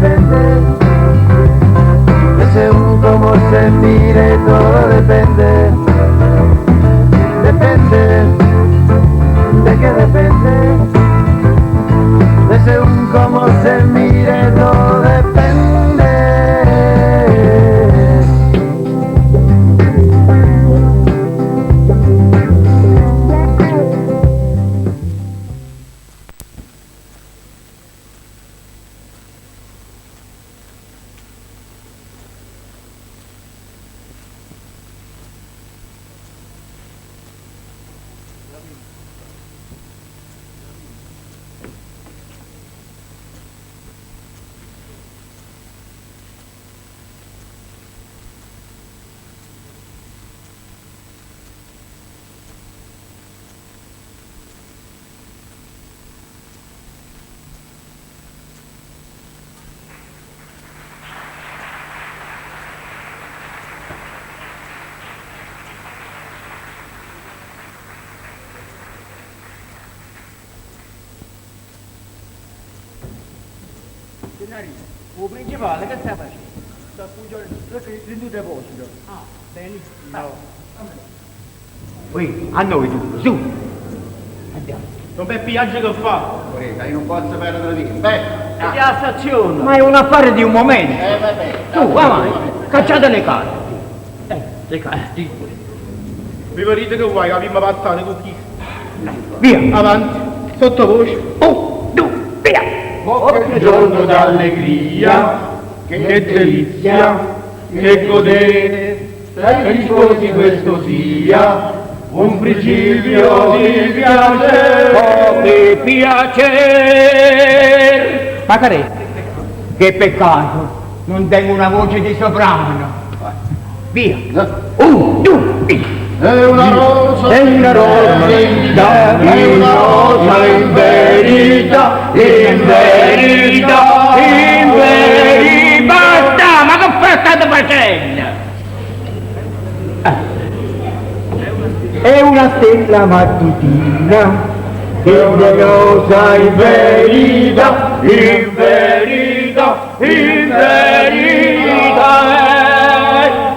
depende? De según cómo se mire, todo depende. Depende. ¿De qué depende? De según cómo se mire, todo depende. Gennarino, 'o principale che sta facenno? Sta appoggiando dint' 'o deposito. Ah, benissimo. Uè, a noi due, su! Andiamo. Don Peppi, aggio che fa? Volete, io non posso perdere tempo, eh? E la stazione! Ma è un affare di un momento! Vabbè. Su, avanti, cacciate le carte! Le carte. Vi vedete che vuoi, che abbiamo passato con chi? Via! Avanti, sottovoce. Un, due, via! Che giorno d'allegria, che delizia, che godere, per gli sposi questo sia, un principio di piacere. Oh, che piacere! Ma che Che peccato, non tengo una voce di soprano. Via! Un, due, via! È una rosa, È una rosa, è una rosa in verità, in verità, in verità. Basta! Ma che state facendo? È una stella mattutina, è una rosa in verità, in verità, in verità. È.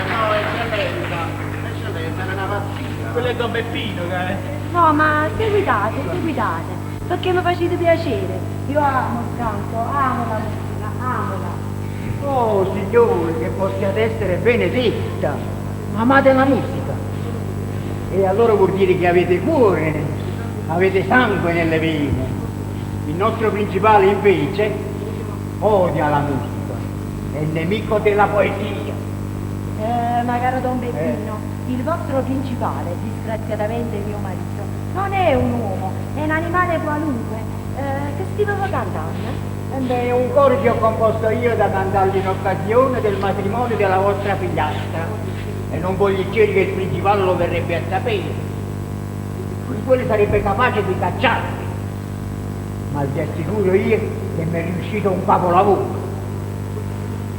No, eccellenza, eccellenza, era una pazzia. Quello è Don Peppino che è. No, ma seguitate, seguitate, perché mi facete piacere. Io amo il canto, amo la musica, amola. Oh signore, che possiate essere benedetta! Amate la musica! E allora vuol dire che avete cuore, avete sangue nelle vene. Il nostro principale invece odia la musica, è il nemico della poesia. Ma caro Don Peppino, il vostro principale, disgraziatamente mio marito, non è un uomo, è un animale qualunque. Che stiva cantando? E beh, è un coro che ho composto io da cantarlo in occasione del matrimonio della vostra figliastra. E non voglio dire che il principale lo verrebbe a sapere. Quello sarebbe capace di cacciarmi. Ma vi assicuro io che mi è riuscito un capolavoro.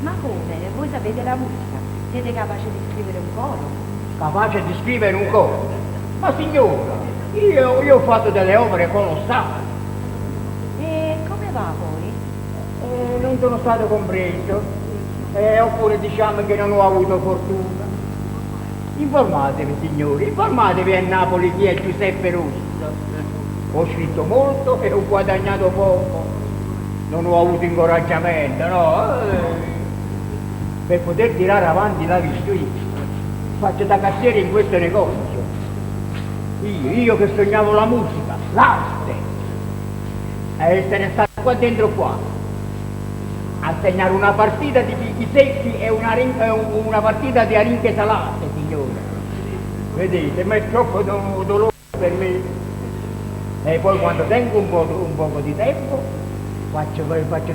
Ma come? Voi sapete la musica? Siete capace di scrivere un coro? Capace di scrivere un coro? Ma signora, io ho fatto delle opere colossali. E come va poi? Non sono stato compreso. Oppure diciamo che non ho avuto fortuna. Informatevi, signori, informatevi a Napoli chi è Giuseppe Russo. Ho scritto molto e ho guadagnato poco. Non ho avuto incoraggiamento, no? Per poter tirare avanti la vita, io faccio da cassiere in questo negozio. Io che sognavo la musica, l'arte, a essere stato qua dentro qua, a segnare una partita di fichi secchi e una partita di aringhe salate, signore. Vedete, ma è troppo dolore per me. E poi quando tengo un poco di tempo, faccio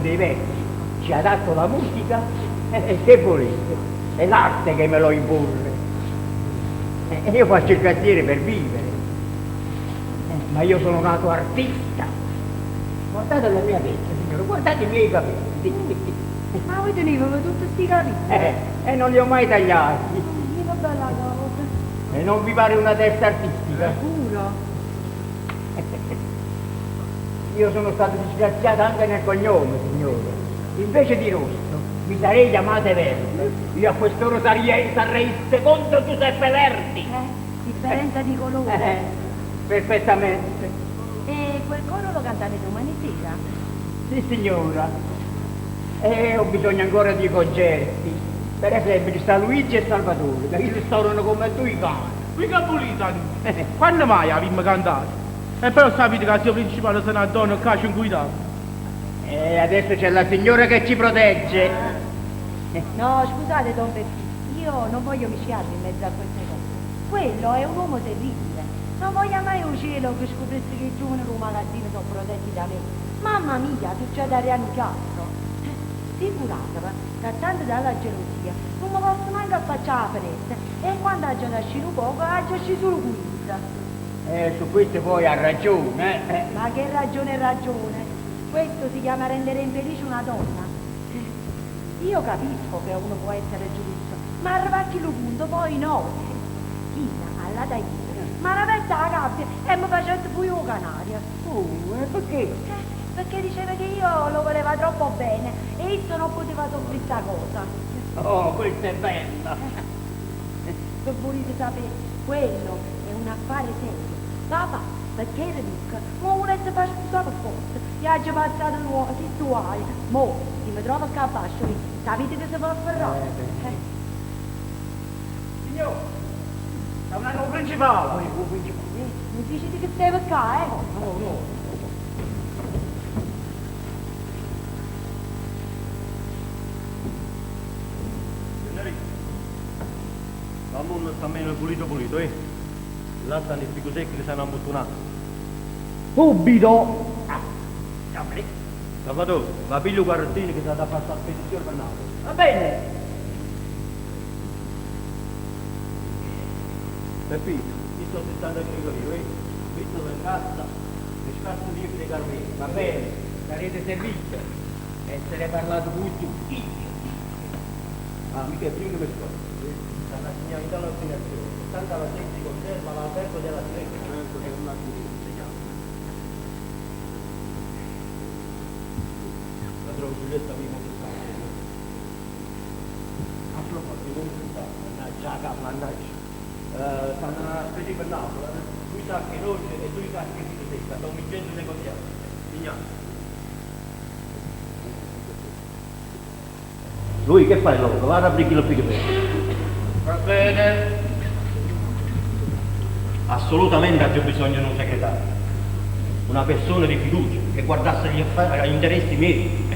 dei versi, ci adatto la musica e se volete, è l'arte che me lo imporre. E io faccio il cassiere per vivere, ma io sono nato artista. Guardate la mia testa, signore, guardate i miei capelli. Ma voi tenevate tutti sti capelli? E non li ho mai tagliati. Che bella cosa. E non vi pare una testa artistica? Sicuro? Io sono stato disgraziato anche nel cognome, signore. Invece di Rosso, mi sarei chiamato Verdi. Io a quest'ora sarei, sarei il secondo Giuseppe Verdi. Differenza di colore. Perfettamente. E quel coro lo cantate domani sera? Sì, signora. E ho bisogno ancora di concerti. Per esempio, ci sta Luigi e Salvatore, che li storano come due cani. Mica pulita, quando mai abbiamo cantato? E però sapete che il suo principale sono una donna che ci inguidato. E adesso c'è la signora che ci protegge. No, scusate, don Peppino, io non voglio mischiarmi in mezzo a queste cose. Quello è un uomo terribile. Non voglia mai un cielo che scoprisse che i giovani del magazzino sono protetti da me. Mamma mia, succede a Riano Castro. Figuratevi, che tanto dalla gelosia non mi posso neanche affacciare alla finestra e quando ha già uscito un poco, ha già sceso solo quinta. Su questo poi ha ragione. Ma che ragione e ragione? Questo si chiama rendere infelice una donna. Io capisco che uno può essere giusto, ma arriva a quel punto poi no. China, alla tagliera, mi ha aperta la gabbia e mi faceva pure un canario. Oh, e perché? Perché diceva che io lo voleva troppo bene e io non poteva soffrire sta cosa. Oh, questa è bella. Se volete sapere, quello è un affare serio. Papà, perché era ricco, ma volesse far sposare per forza. Gli ha già passato l'uomo, chi tu hai? Mo, se mi trovo qua a bascio, sapete che si può afferrare? Signore, sta un anno principale. Mi dici che stai qua, eh? No, no. Signorina, la mondo sta meno pulito pulito, eh? Là stanno i fico secchi che stanno abbottonati. Subito! Ah, apri. Salvatore, va piglio un carrettino che sta da fare la spedizione per Napoli. Va bene. Peppino, io sto 75 lire, eh? Visto per cassa, mi scarto 10 di carmelo. Va bene, sarete servito. Essere parlato con tutti. Ah, mica è prima che mi scordo. Stanno assegnando dall'ordinazione, tanto alla sede di conserva l'albergo della Sirena. La trovo Giulietta prima che sta. A proposito, come si sta? Mannaggia, capo, mannaggia. Stanno a spedire per Napoli, due sacchi noce e due sacchi di secca, stanno vincendo i negoziati. Signore. Lui che fa il lavoro? Va a aprire il figo. Va bene. Assolutamente ho bisogno di un segretario. Una persona di fiducia che guardasse gli affari, gli interessi miei.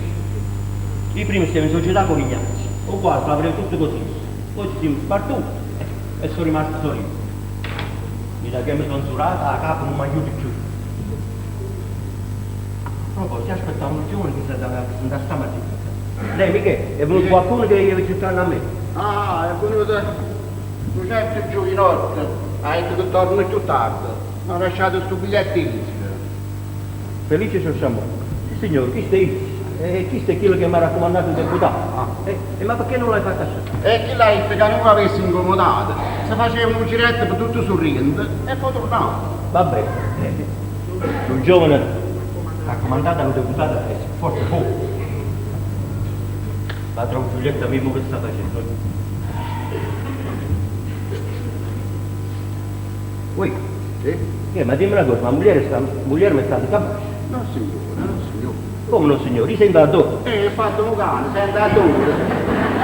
Io prima stavo in società con Ignazio, uguale, l'avrei tutto così. Poi ci siamo spartuti e sono rimasto solo io. Mi sa che mi sono surata, a capo non mi aiuti più. A proposito, aspettavo un giovane che si andava a presentare stamattina. Lei, mica, è venuto qualcuno che gli cercare a me. Ah, è venuto un certo giovinotto, ha detto che torna più tardi. Mi ha lasciato sto bigliettino. Felice Sciosciamone. Sì, signore, chi stai? E chi è quello che mi ha raccomandato il deputato? Ah. Ma perché non l'hai fatta scendere? E chi l'ha detto che non l'avessi incomodato? Se faceva un giretto per tutto sorrente e poi tornava. Va bene. Un giovane raccomandato al deputato è forse poco. La trovo Giulietta mismo che sta facendo. Ui, Sì? Ma dimmi una cosa, ma moglie sta, moglie mi sta di capace? No signore, no signore. Come no signore? Io sento da dove? Ho fatto un cane, sento da dove?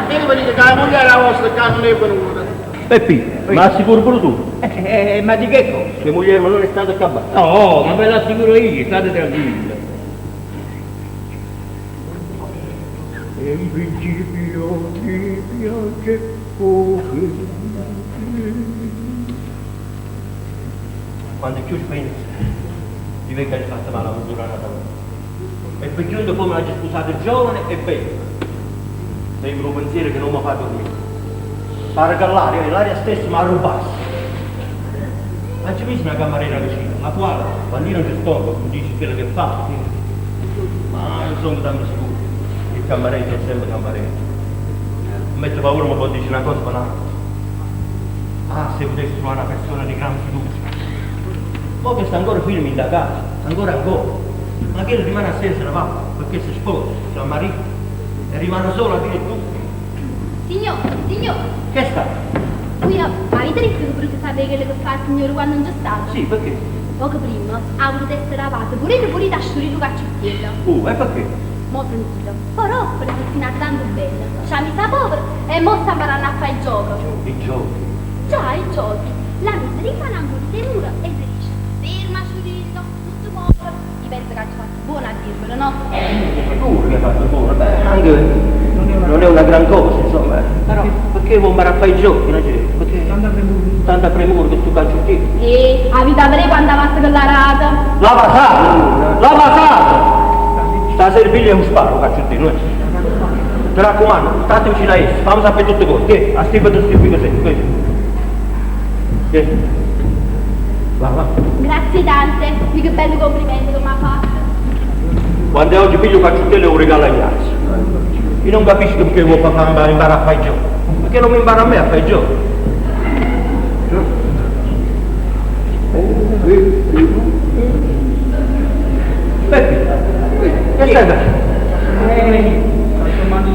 E io venite che la moglie era vostra che non è venuta. Peppino, ma assicuro pure tu? Ma di che cosa? Che moglie non è stata capace. No, ma ve l'assicuro io, state tranquillo. E in principio ti piace poco. Quando chiusi penso, ti venga il fatto male a misura una volta. E per giunta come l'ha sposato giovane e bello. Sembra un pensiero che non mi fa dormire. Pare che l'aria, l'aria stessa mi ha rubato. Ma c'è messo una cameriera vicino, la quale, quando io non ci sto, mi dice quello che fa. Ma io sono tanto sicuro. Il cameriere è sempre cameriere. Mette paura, ma poi dice una cosa per un'altra. Ah, se putesse truvà na persona di gran fiducia. Mo che sta ancora firmo 'int' 'a casa, ancora ancora. Ma chella dimane a sera se ne va, pecché se sposa, se ammarita e rimane sola a dire tutto. Signò, signò! Che sta? Vuje m'avite ditto che vulite sapé chello che fa 'a signora quanno nun ce state? Sì, pecché? Poco primma ha voluto essere lavata pure pulita 'a sciurillo cacciuttiello. Uh, e pecché? Mo sentite, po' doppo l'ha cucinata tanto bene, ce ha miso 'a povera e mo sta 'mparanno a fà 'e giochi. I giochi? Già, i giochi. L'ha miso dint' 'a n'angolo 'e mura e se dice, Ferma sciurillo, nun te muovere. Io penso che aggio fatto buono a dirvelo, no? Sicuro che hai fatto buono, beh, anche non è una gran cosa, insomma, però perché vuoi imparare a fare i giochi, no? Perché tanta premura che stu cacciuttino. Eh, avite 'a vedé quanto 'a vatte chella rata! L'ha vasata! L'ha vasata! Stasera piglia un sparo, cacciuttino, eh. Ti raccomando, state vicino a essa, fammi sapere tutte cose, che? A stipete sti così, così. Che? Va, va. Grazie tante, vi che bello complimento che mi ha fatto. Quando è oggi piglio un cacciuttello e un regalo a Ignazio. Io non capisco perché vuoi far imparare a fare i giochi. Perché non mi impara a me a fare i giochi? Peppi, che stai facendo?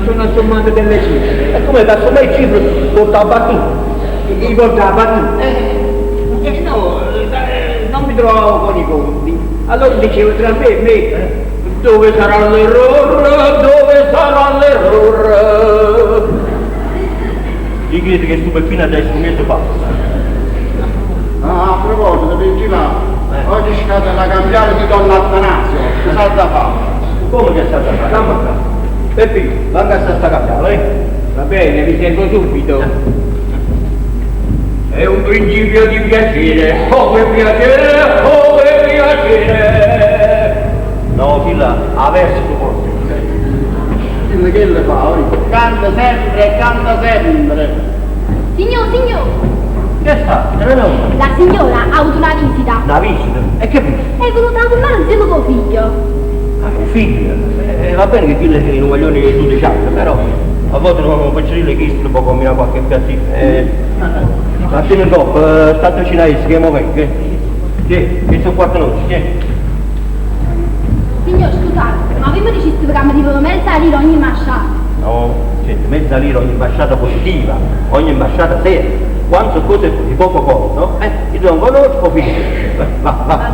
Sono assommando delle cifre. E come da assommare le cifre conta la battuta? I conta la battuta? No, non mi trovavo con i conti. Allora dicevo tra me e me, dove sarà l'errore? Dove sarà l'errore? Gli credo che sto Peppino adesso un mezzo pazzo. Ah, a proposito, principale, oggi scade la cambiale di Don Attanasio, che sa da fare? Come che sta da fare? Dammi qua. Peppino, venga a sta cambiale, eh? Va bene, vi seguo subito. È un principio di piacere, oh che piacere, oh che piacere! No, filla, a verso tu porti. Quello che le fa, ora? Canta sempre, canta sempre. Signor, signor! Che sta? La signora ha avuto una visita. Una visita? E che visita? È venuta con me insieme col figlio. Ah, un figlio? Va bene che quello è un guaglione di 12 anni, però a volte non piccerino chi può combinare qualche piattino. Martino dopo, state vicino a essa che mo vengo. Sì, che sono quattro noci, sì. Signor, scusate, ma voi mi diceste che mi devo mezza lira ogni masciata. No, senti, mezza lira ogni ambasciata positiva, ogni ambasciata seria. Quando sono cose di poco conto, io do un conosco o finisco. Va, va.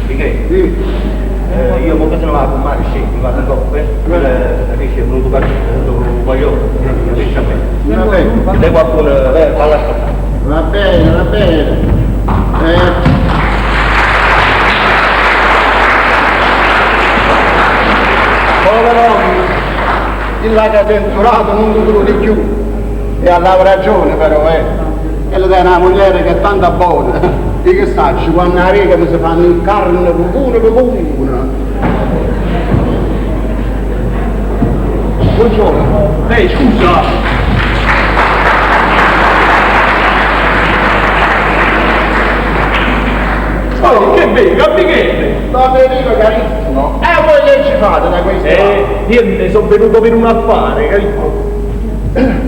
Di che? Sì. Io mo che se ne vado con Mario Scecchi, mi vado in coppa, eh? Capisci, è venuto un guaglione, capisci a me. Va bene. Se qualcuno, falla ascoltare. Va bene, va bene. Povero uomo, il là che ha censurato non duro di più. E ha ragione però, eh. E le dai una moglie che è tanta buona. E che sacci, quando la rega mi si fanno in carne pupuna pupuna. Buongiorno. Lei scusa. Oh, che venga, Michele! Don Enrico carissimo, e voi che ci fate da questo lato? Niente, sono venuto per un affare, capito?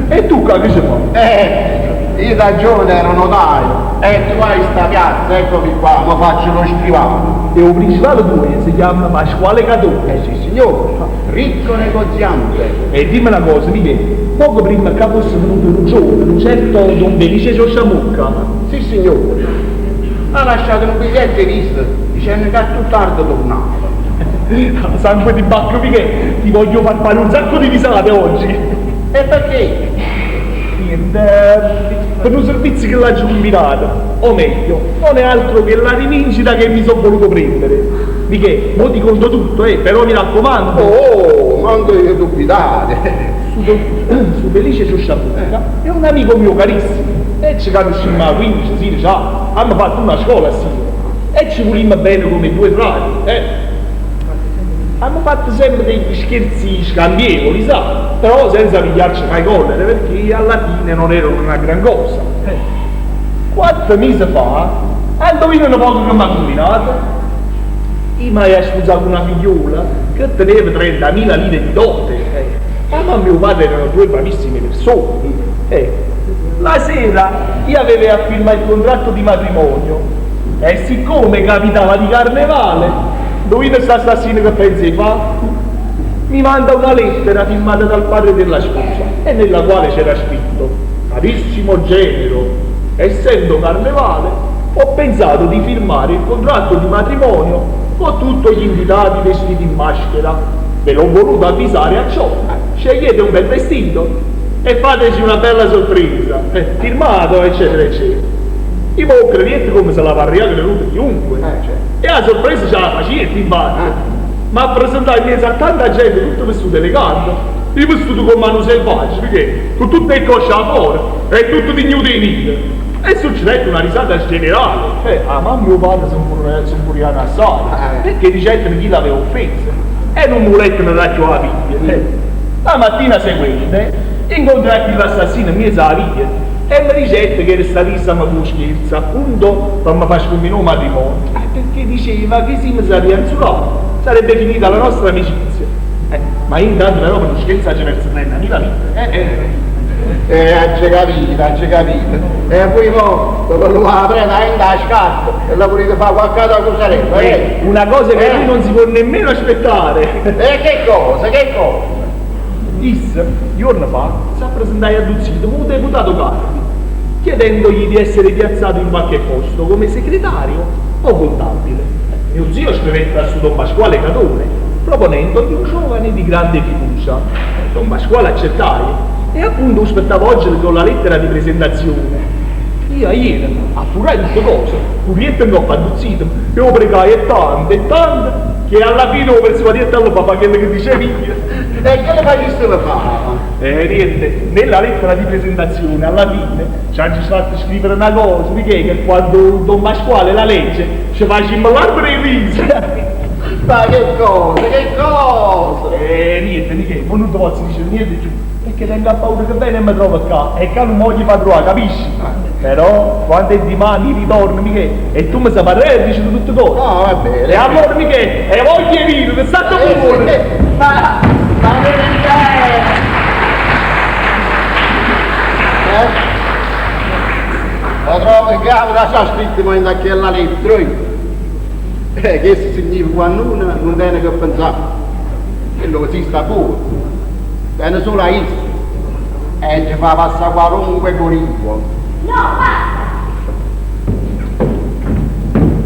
E tu qua che ci fai? Io da giovane ero notaio, e tu vai in sta piazza, eccomi qua, mi faccio lo scrivano. E il principale tuo si chiama Pasquale Catone. Eh sì signore, ricco negoziante. E dimmi una cosa, Michele, poco prima che fosse venuto un giovane, un certo Don Felice Ciosciamucca. Sì signore, ha lasciato un biglietto di visita dicendo che a più tardi tornava. Sangue di Bacco, Michele, ti voglio far fare un sacco di risate oggi. E perché? Niente, per un servizio che l'ha combinato, o meglio, non è altro che la rivincita che mi sono voluto prendere. Michele, mo ti conto tutto, però mi raccomando. Oh, non devi dubitare. Su Felice Ciosciamucca è un amico mio carissimo, e ci conosciamo a 15, 16 anni, hanno fatto una scuola sì, e ci volimmo bene come due frati, eh. Hanno fatto sempre degli scherzi scambievoli, sa, però senza pigliarci mai collere, perché alla fine non erano una gran cosa. 4 mesi fa, indovinano poco che mi ha combinato. Io mi ho sposato una figliola che teneva 30.000 lire di dote. La mamma e 'o padre erano due bravissime persone. Eh, la sera io aveva a firmare il contratto di matrimonio e siccome capitava di carnevale, indovina st'assassino che pensa 'e fa? Mi manda una lettera firmata dal padre della sposa e nella quale c'era scritto Carissimo genero, essendo carnevale, ho pensato di firmare il contratto di matrimonio con tutti gli invitati vestiti in maschera. Ve l'ho voluto avvisare a ciò. Scegliete un bel vestito e fateci una bella sorpresa. Firmato, eccetera, eccetera. Io mo credete come se la parria creduto chiunque. E la sorpresa ce la faceva, infatti. Ma presentai in mezzo a tanta gente tutto vestito elegante. Io vestito come un selvaggio, perché con tutte le cosce a fuori e tutto tignuto in nero. E succedette una risata generale. La mamma e il padre sono furiati assai, perché dicevano chi l'aveva offesa. E non volettero dare più la figlia. La mattina seguente incontrai l'assassino in mezzo alla via e mi dicette che era stata ma fu scherzo, appunto per mi far scombinare un matrimonio. Perché diceva che se mi sarebbe insulato sarebbe finita la nostra amicizia. Ma io intanto però per non scherzare verso me, amica mia. Ha capito, ha capito. E poi mo, dopo la prenda in la scarpa e la volete fare qualche altra cosa? Una cosa che lui non si può nemmeno aspettare. E che cosa, che cosa? Disse, giorno fa, si presentai a Duzzito un deputato Carpi, chiedendogli di essere piazzato in qualche posto come segretario o contabile. Mio zio scrivette a su Don Pasquale Catone, proponendogli un giovane di grande fiducia. Don Pasquale accettai e appunto aspettavo oggi con la lettera di presentazione. Io ieri appurai tutte cose, purietto in coppa a Duzzito, e lo pregai e tanto e tanto, che alla fine ho persuadito al papà quello che dicevi io. E che le faceste fare? Niente, nella lettera di presentazione alla fine ci hanno fatto scrivere una cosa, perché che quando Don Pasquale la legge ci facciamo l'albero e risa. Ma che cosa, che cosa? Niente, di che, non ti posso dire niente più, perché tengo paura che bene mi trovo qua e che non voglio far trovare, capisci? Però quando è di mani ritorno, Michele, e tu mi sai parlare e dici tutte cose. No, va bene. E allora Michele, e voglio dire, state buono. Ma non è. La trovo in capo da ciò scritto in quella lettera. Che significa quando uno non tiene che pensare. Quello si sta pure. Tiene solo a isso. E ci fa passare qualunque pericolo. No, basta!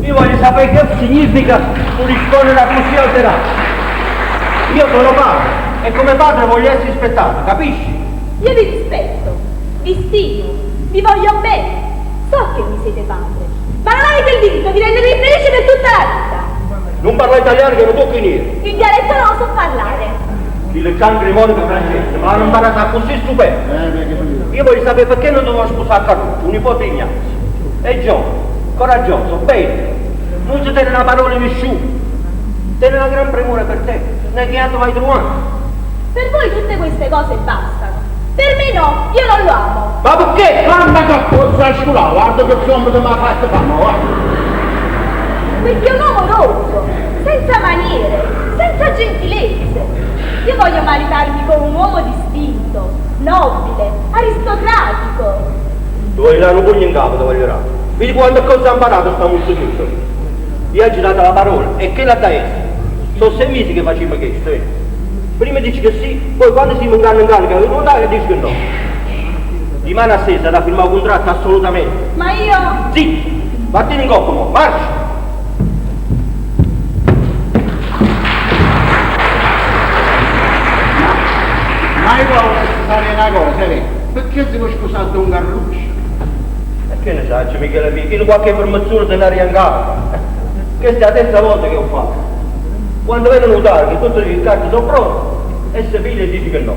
Io voglio sapere che significa rispondere così alterato. Io sono padre e come padre voglio essere rispettato, capisci? Io vi rispetto, vi stimo, vi voglio bene. So che mi siete padre, ma non avete il diritto di rendermi infelice per tutta la vita. Non parla italiano che non tocca niente. Il dialetto non lo so parlare. Il cancro di Monica francese, ma l'hanno imparata così stupendo. Io voglio sapere perché non dovevo sposare Carluccio, un nipote di Ignazio. È giovane, coraggioso, bello. Non si tiene una parola nessuno. Tiene una gran premura per te. Non è che altro vai trovando. Per voi tutte queste cose bastano. Per me no, io non lo amo. Ma perché? Mamma che pozza scuola, guarda che zombo che mi ha fatto fare, guarda. Perché è un uomo rozzo, senza maniere, senza gentilezze. Io voglio maritarmi con un uomo distinto, nobile, aristocratico. Ti voglio dare un pugno in capo, ti voglio dare. Vedi quante cose ha imparato sta muzzo. Io ho girato la parola e che la da essere? Sono 6 mesi che facciamo questo, eh. Prima dici che sì, poi quando si inganna in che non dai, dici che no. Rimane a sé, sarà firmato un contratto assolutamente. Ma io... Zitto! Vattene in coppa, mo, marcia! Ma io voglio fare una cosa, eh? Perché si può sposare un Carluccio? E che ne sai, Michele mio, che qualche informazione te la riangata. Questa è la terza volta che ho fatto. Quando vengono a notare che tutte le carte sono pronte, e se figlia dice che no.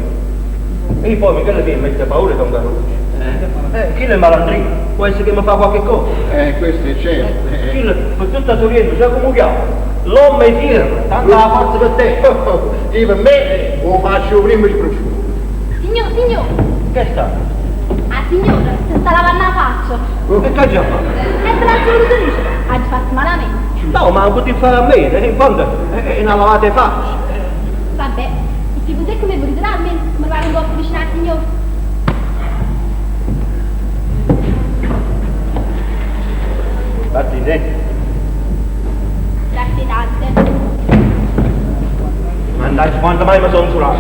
E poi Michele mio mette paura di un Carluccio. Chi è malandrino? Può essere che mi fa qualche cosa. Questo è certo. Chi per tutta Torino, sai come chiama? L'uomo è fiero, tanto la forza per te. Io per me lo faccio prima il prosciutto. Signor, signor! Che sta? Ah signora, si sta lavando la faccia. Che cazzo ha fatto? E te l'ha voluto dire, ha fatto malamente. No, ma non potevi fare a meno, in fondo è una lavata di faccia. Vabbè, se ti potete come volete a me, me mi pare un po' vicino al signore. Partite. Grazie tante. Mannaggia, quanto mai mi sono insurato.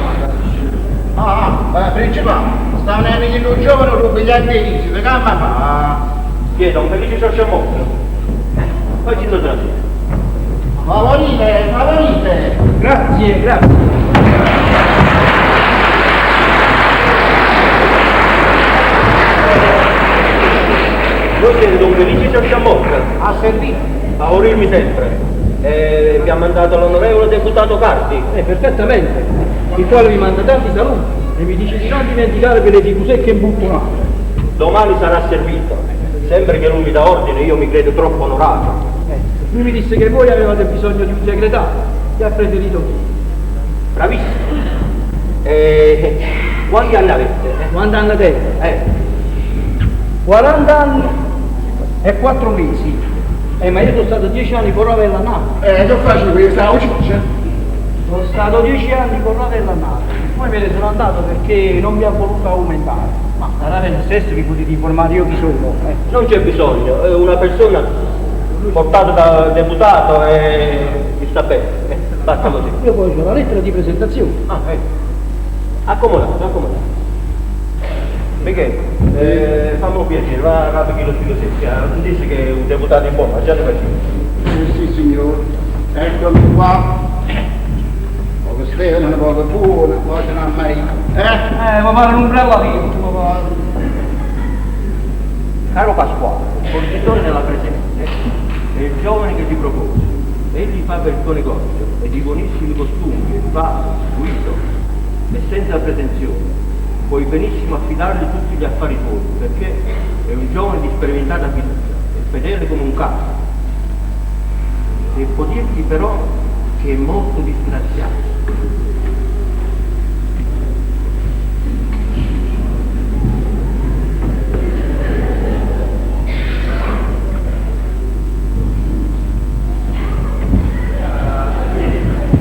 Ah, ah, principale, sta venendo il giovane con biglietti di visita, che mi fa? Chiedo, un felice Sciosciammocca. Facci trasire. Favorite, favorite. Grazie, grazie. Voi siete Don Felice Sciosciammocca? A servire. Favorirmi sempre. Vi ha mandato l'onorevole deputato Cardi. Perfettamente. Il quale mi manda tanti saluti e mi dice di non dimenticare per le figu secche imbuttonate. Domani sarà servito. Sempre che lui mi dà ordine, io mi credo troppo onorato. Lui mi disse che voi avevate bisogno di un segretario e ha preferito me. Bravissimo. Quanti anni avete? Quanti anni tengo? 40 anni e 4 mesi. Ma io sono stato 10 anni con Ravella a Napoli. Che facevi? Questa ciccia? Sono stato 10 anni con Ravella a Napoli. Poi me ne sono andato perché non mi ha voluto aumentare. Ma da Ravella stesso vi potete informare io chi sono. Non c'è bisogno, è una persona portata da deputato e mi sta bene. Basta così. Io poi ho la lettera di presentazione. Ah, ecco. Accomodate, accomodate. Michele, fammi un piacere, va a chi lo figo secchia. Non dice che è un deputato in buono, già te faccio. Sì, signore. Eccomi qua. Poco stella, poco buono, poi ce n'ha mai. Ma pare un bravo amico, mi pare. Caro Pasquale, il fornitore della presente è il giovane che ti propose. Egli fa per il tuo negozio e di buonissimi costumi, educato, istruito e senza pretensioni. Puoi benissimo affidargli tutti gli affari tuoi, perché è un giovane di sperimentata fiducia e fedele come un cane. Devo dirti però che è molto disgraziato.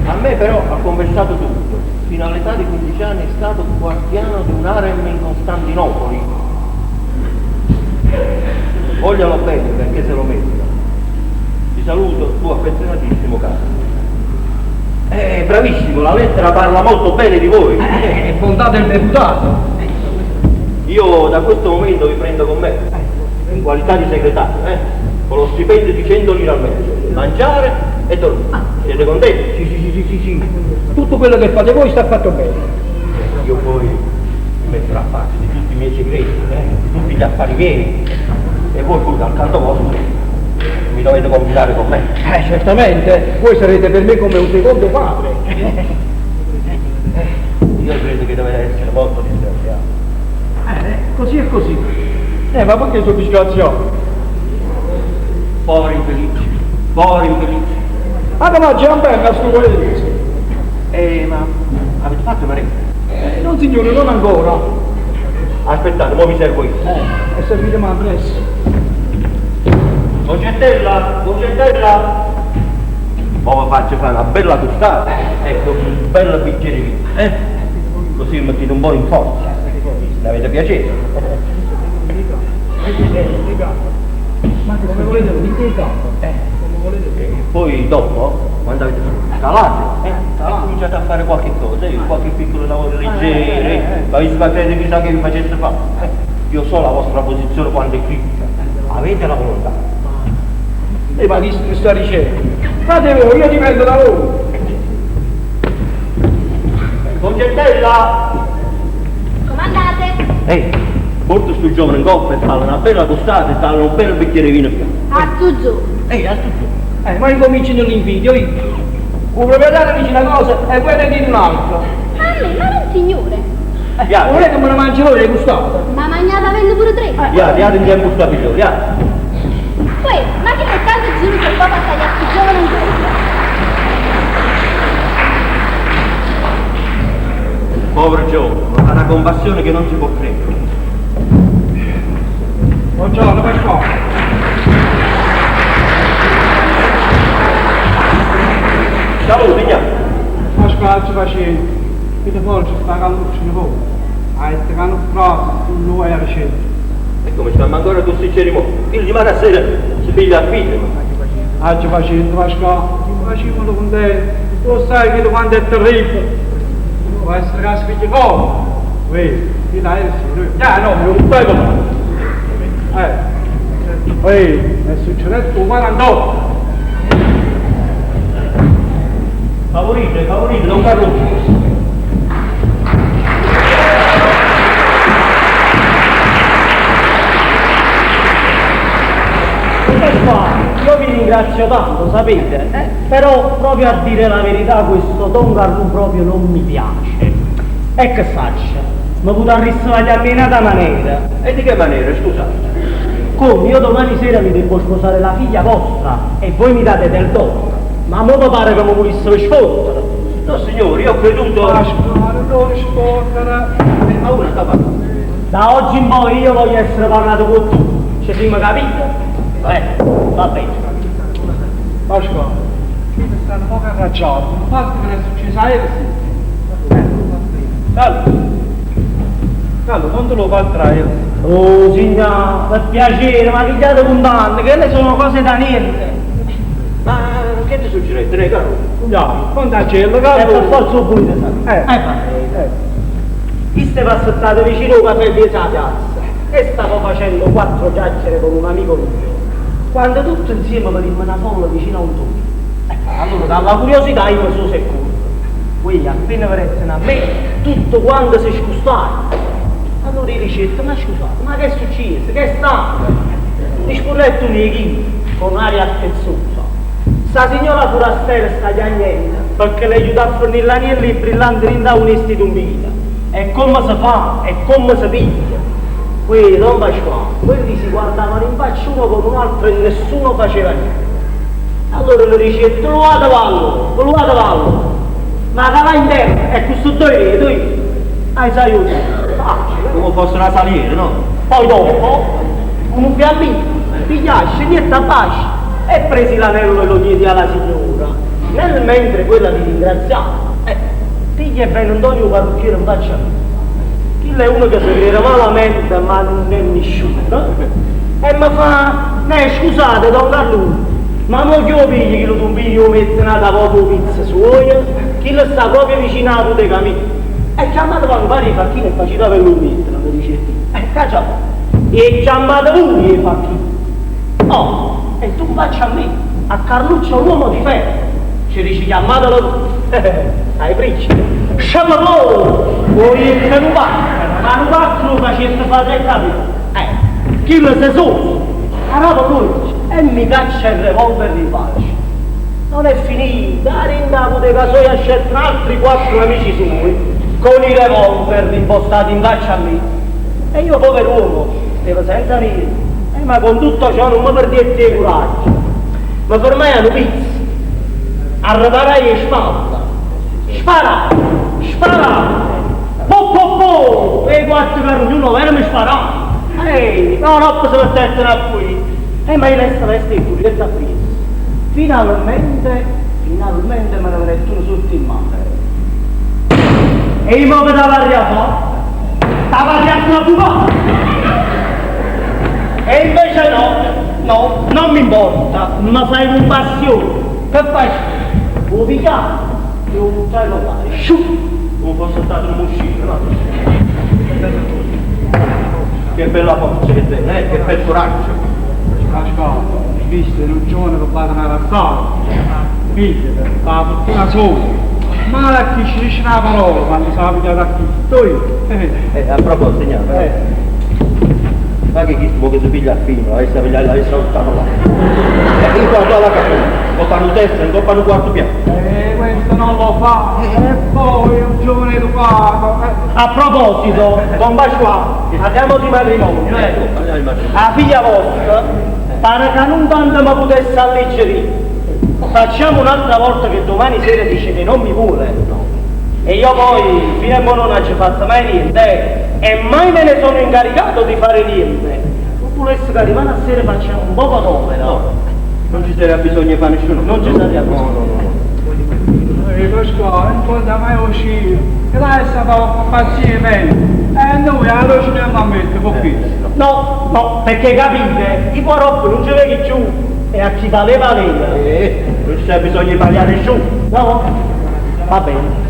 A me però ha conversato tutto. Fino all'età di 15 anni è stato guardiano di un harem in Costantinopoli. Voglialo bene perché se lo merita. Ti saluto, tuo affezionatissimo caro. Bravissimo, la lettera parla molto bene di voi. È bontà del deputato. Io da questo momento vi prendo con me, in qualità di segretario, con lo stipendio di 100 lire al mese. Mangiare e dormire. Siete contenti? Sì, sì, sì, sì, sì, sì. Tutto quello che fate voi sta fatto bene. Io poi mi metterò a parte di tutti i miei segreti, di tutti gli affari miei. E voi pure dal canto vostro mi dovete confidare con me. Certamente, voi sarete per me come un secondo padre. Io credo che dovete essere molto disgraziato. Così è così. Ma perché sono disgraziato? Povero infelice, povero infelice. Ma che mangia un bel sto paese. Ma avete fatto merenda? Non signore, non ancora. Aspettate, mo vi servo io. E servite ma presto. Concettella, Concettella. Mo vi faccio fare una bella tostata, ecco, un bel bicchiere di vino, Così vi mettete un po' in forza. Ne avete piacere? Ma come volete, venite in campo. Come volete. E poi dopo, quando avete finito, calate, cominciate a fare qualche cosa, qualche piccolo lavoro leggero, ma vi credere chissà che vi facesse fare. Io so la vostra posizione quando è critica, avete la volontà. Ma chi sta dicendo? Fate voi, io dipendo da voi. Concettella! Comandate! Ehi, porta sto giovane in coppa e falla una bella costata e falla un bel bicchiere di vino bianco. A sto giovane? Ehi, a sto giovane. Ma incominciano l'invidio, io. Un proprietario dice una cosa e voi ne dite un'altra. A me, ma non signore. Non è che me ne mangio voi le gustate. Ma mangiate avendo pure tre. Iate, iate in tempo sta figlio, iate. Poi, ma che per tanto giro che poi passa gli altri giovani in culo? Povero giovane, ha una compassione che non si può credere. Buongiorno, Pasquale. Salute, signore. Pasquale, ci facendo. Qui fuori ci sta Carluccio nipote. Ha detto che non frate, non lo era certo. E come stiamo ancora con questi cerimonie? Il dimane a sera si piglia a figlio. Oggi facendo Pasquale, facciamolo con te. Tu sai che quando è terribile. Può essere che si piglia come? Vedi, qui là è sì. Ah no, me lo buttai con Ehi, è successo il 48. Favorite, favorite, Don Carluccio. Pasquale, io vi ringrazio tanto, sapete? Eh? Però proprio a dire la verità questo Don Carlu proprio non mi piace. E che saccia, mi potresti chiamare in un'altra maniera. E di che maniera, scusate? Come? Io domani sera mi devo sposare la figlia vostra e voi mi date del don. Ma mo mi pare che mi volessero sfottere. No signore, io ho creduto... Pasquale, non rispondere. Ma uno sta parlando. Da oggi in poi io voglio essere parlato con tu. Ci siamo capiti? Va bene. Pasquale, qui mi stanno poco arrabbiati. Il fatto che è successo a ieri sì. Carlo, Carlo, quando lo fa tra io? Oh signor, per piacere, ma che date condanne, che le sono cose da niente. Ma che ti succede, ne Carlo? No, contagelo, E Carlo. per forza ho voluto sapere. Va Io stavo aspettando vicino al caffè di la piazza e stavo facendo quattro chiacchiere con un amico mio. Quando tutto insieme vedemmo una folla vicino a un tubo. Allora dalla curiosità io mi sono seccato. Quelli appena vedettero a me, tutto quanto si scostava. Allora io dicevo, ma scusate, ma che è successo? Che è stato? Rispondette un echino con aria altezzosa. Sta signora forastera sta piangendo perché le aiuta a fornire l'aniello e i brillanti da un istituto. E come si fa? E come si piglia? Quelli non facevano, quelli si guardavano in faccia uno con un altro e nessuno faceva niente. Allora le dice, trovate vallo, trovate vallo. Ma che va in terra, e questo dove dove? Ah, sai io. Facile. Come fosse una saliera, no? Poi dopo, un fiammino, pigliasce, niente a bacio, e presi l'anello e lo diedi alla signora. Nel mentre quella mi ringraziava, piglia e venne Antonio parrucchiere in faccia a me. Chi è uno che si crede malamente, ma non è nessuno. E mi fa, ne scusate, Don Carluccio, ma mo che io piglio che lo tombino io metto una volta pizza suoia, chi lo sta proprio vicino alla bottega mia. E chiamate per fare i facchini e faceva per lui mettere, mi dice, caccia. E chiamate voi i facchini. Oh, e tu faccia a me, a Carluccio l'uomo di ferro. Ci dici chiamatelo tu. Hai principe. Sciamo voi, voi che non va, ma non va lo facete fare capito. Chi lo si sono? Allora lui e mi caccia il revolver in faccia. Non è finita, in la bottega soia ha scelto altri 4 amici suoi con i revolver impostati in faccia a me. E io povero uomo, stavo senza niente. Ma con tutto ciò non mi perdetti il coraggio. Ma per me hanno pizza. A riparare le spalle. Spara! Spara! Po po po! E 4 per ognuno, vero mi sparava. Ehi, no, no, si mettevano a qui. Ma io resta veste in curietà presa. Finalmente, finalmente me ne venne uno sotto in mano. E io mi dava a fare. Stava a bucata. E invece no, no, non mi importa, ma fai un passione. Che fai? Lo pigliare, devo buttare lo fare. Sciù! Come fosse stato un muscino, no? Che bella forza che tiene, che bel coraggio. Pasquale, visto è un giovane che va a razzare, figlio, fa la fortuna sola. Ma a chi ci dice una parola quando si va a chi? Tu? A proposito, signore, ma che chi che si piglia a fine, la pigliare la saltata là. E in quanto alla capita, coppa un terzo, in coppa un quarto piano. Questo non lo fa, e poi è un giovane educato. A proposito, Don Pasquale, parliamo di matrimonio, La figlia vostra pare che non tanto mi potesse alleggerire. Facciamo un'altra volta che domani sera dice che non mi vuole. E io poi, fino a mo non ho fatto mai niente, e mai me ne sono incaricato di fare niente. Non volesse che rimane a sera facciamo un poco d'opera. No, non ci sarà bisogno di fare nessuno. Non ci sarà bisogno. No, no, no. Eh, Pasquale, non conta mai uscire, che là sta fa pazzia meglio. E noi allora ci andiamo a mettere con questo. No, no, perché capite, i poroppi non ci vedi più e a chi valeva valeva. Non c'è bisogno di parlare su. No? Va bene.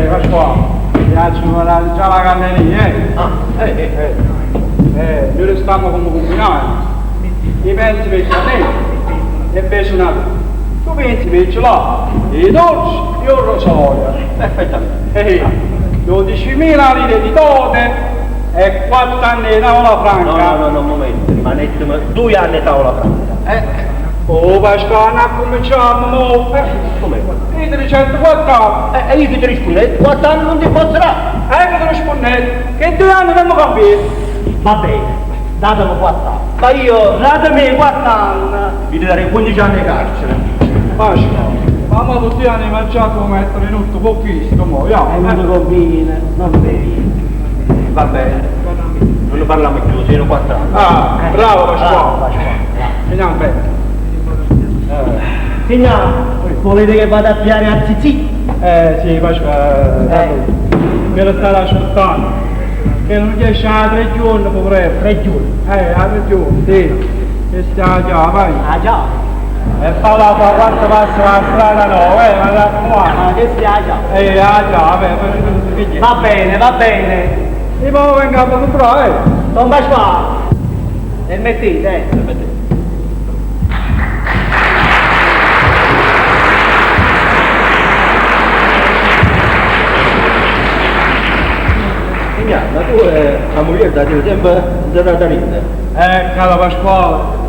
Pasquale, mi piace già la candelina, eh? Ah, Eh, noi restiamo come combinati. Io penso per te e penso una tu. Tu pensi per là, i dolci e il rosario. Perfettamente. 12.000 lire di dote e 4 anni di tavola franca. No, no, no, un momento, rimanettimo 2 anni di tavola franca. Oh Pasquale, non cominciamo mo. Come? Io 304 anni. E io che ti rispondo? 4 anni non ti posso dare. Che ti rispondo? Che 2 anni non mi capisco. Va bene, datemi 4 anni. Ma io... Datemi 4 anni. Vi darei 15 anni di carcere. Pasquale, ma mo tutti gli anni mangiato come mettere in tutto pochissimo, mo, ya. Non ti conviene, non devi. Va bene. Non ne parliamo più, sono 4 anni. Ah, bravo Pasquale. Bravo Pasquale. Finiamo bene. Signore, volete che vada a piare a Zizi? Sì, Pasquale, me lo state aspettando. Che non riesce a 3 giorni, poveretto. 3 giorni? A 3 giorni, sì. Che sta già, vai. Ah, già. E fa la quanto passa la strada nuova, ma raccomando. Ah, che stia già. Ah, già, vabbè, poi Va bene, va bene. E poi vengo a comprare, Don Pasquale. E mettete, Permettete. Signora, ma tu la moglie da te sempre zerata lì. Caro Pasquale,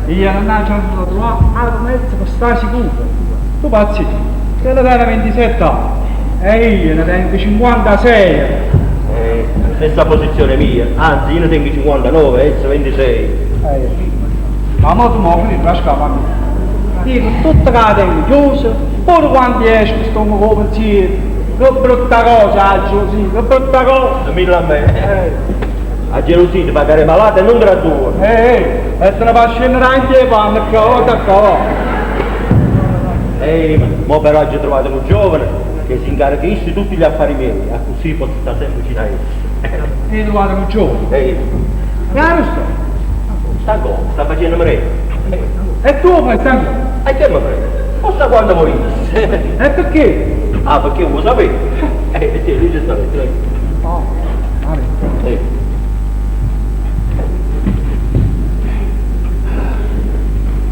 io non ho già trovato altro mezzo per stare sicuro. Tu pazzi, te ne dai 27 anni e io ne tengo 56. Stessa posizione mia, anzi io ne tengo 59, essa 26. Ma mo tu mo finito la scala mia. Dico, tutta che la tengo chiusa, pure quando esco sto con pensiero. Che brutta cosa la gelosia, che brutta cosa. Mille a me. La gelosia ti fa cadere malata e non te la tua. E te ne fa scendere anche le panne, che volta qua. Ehi, ma mo però ho trovato un giovane che si incarica di tutti gli affari miei, a così posso stare sempre vicino a esso. Hai trovato un giovane? Ehi. E sta? Sta ancora, sta facendo merenda. E tu fai sta ancora? E che mi frega? Posta quando vuoi. E perché? Ah, perché vuoi sapere? Sì, lì c'è sta. Oh, vabbè.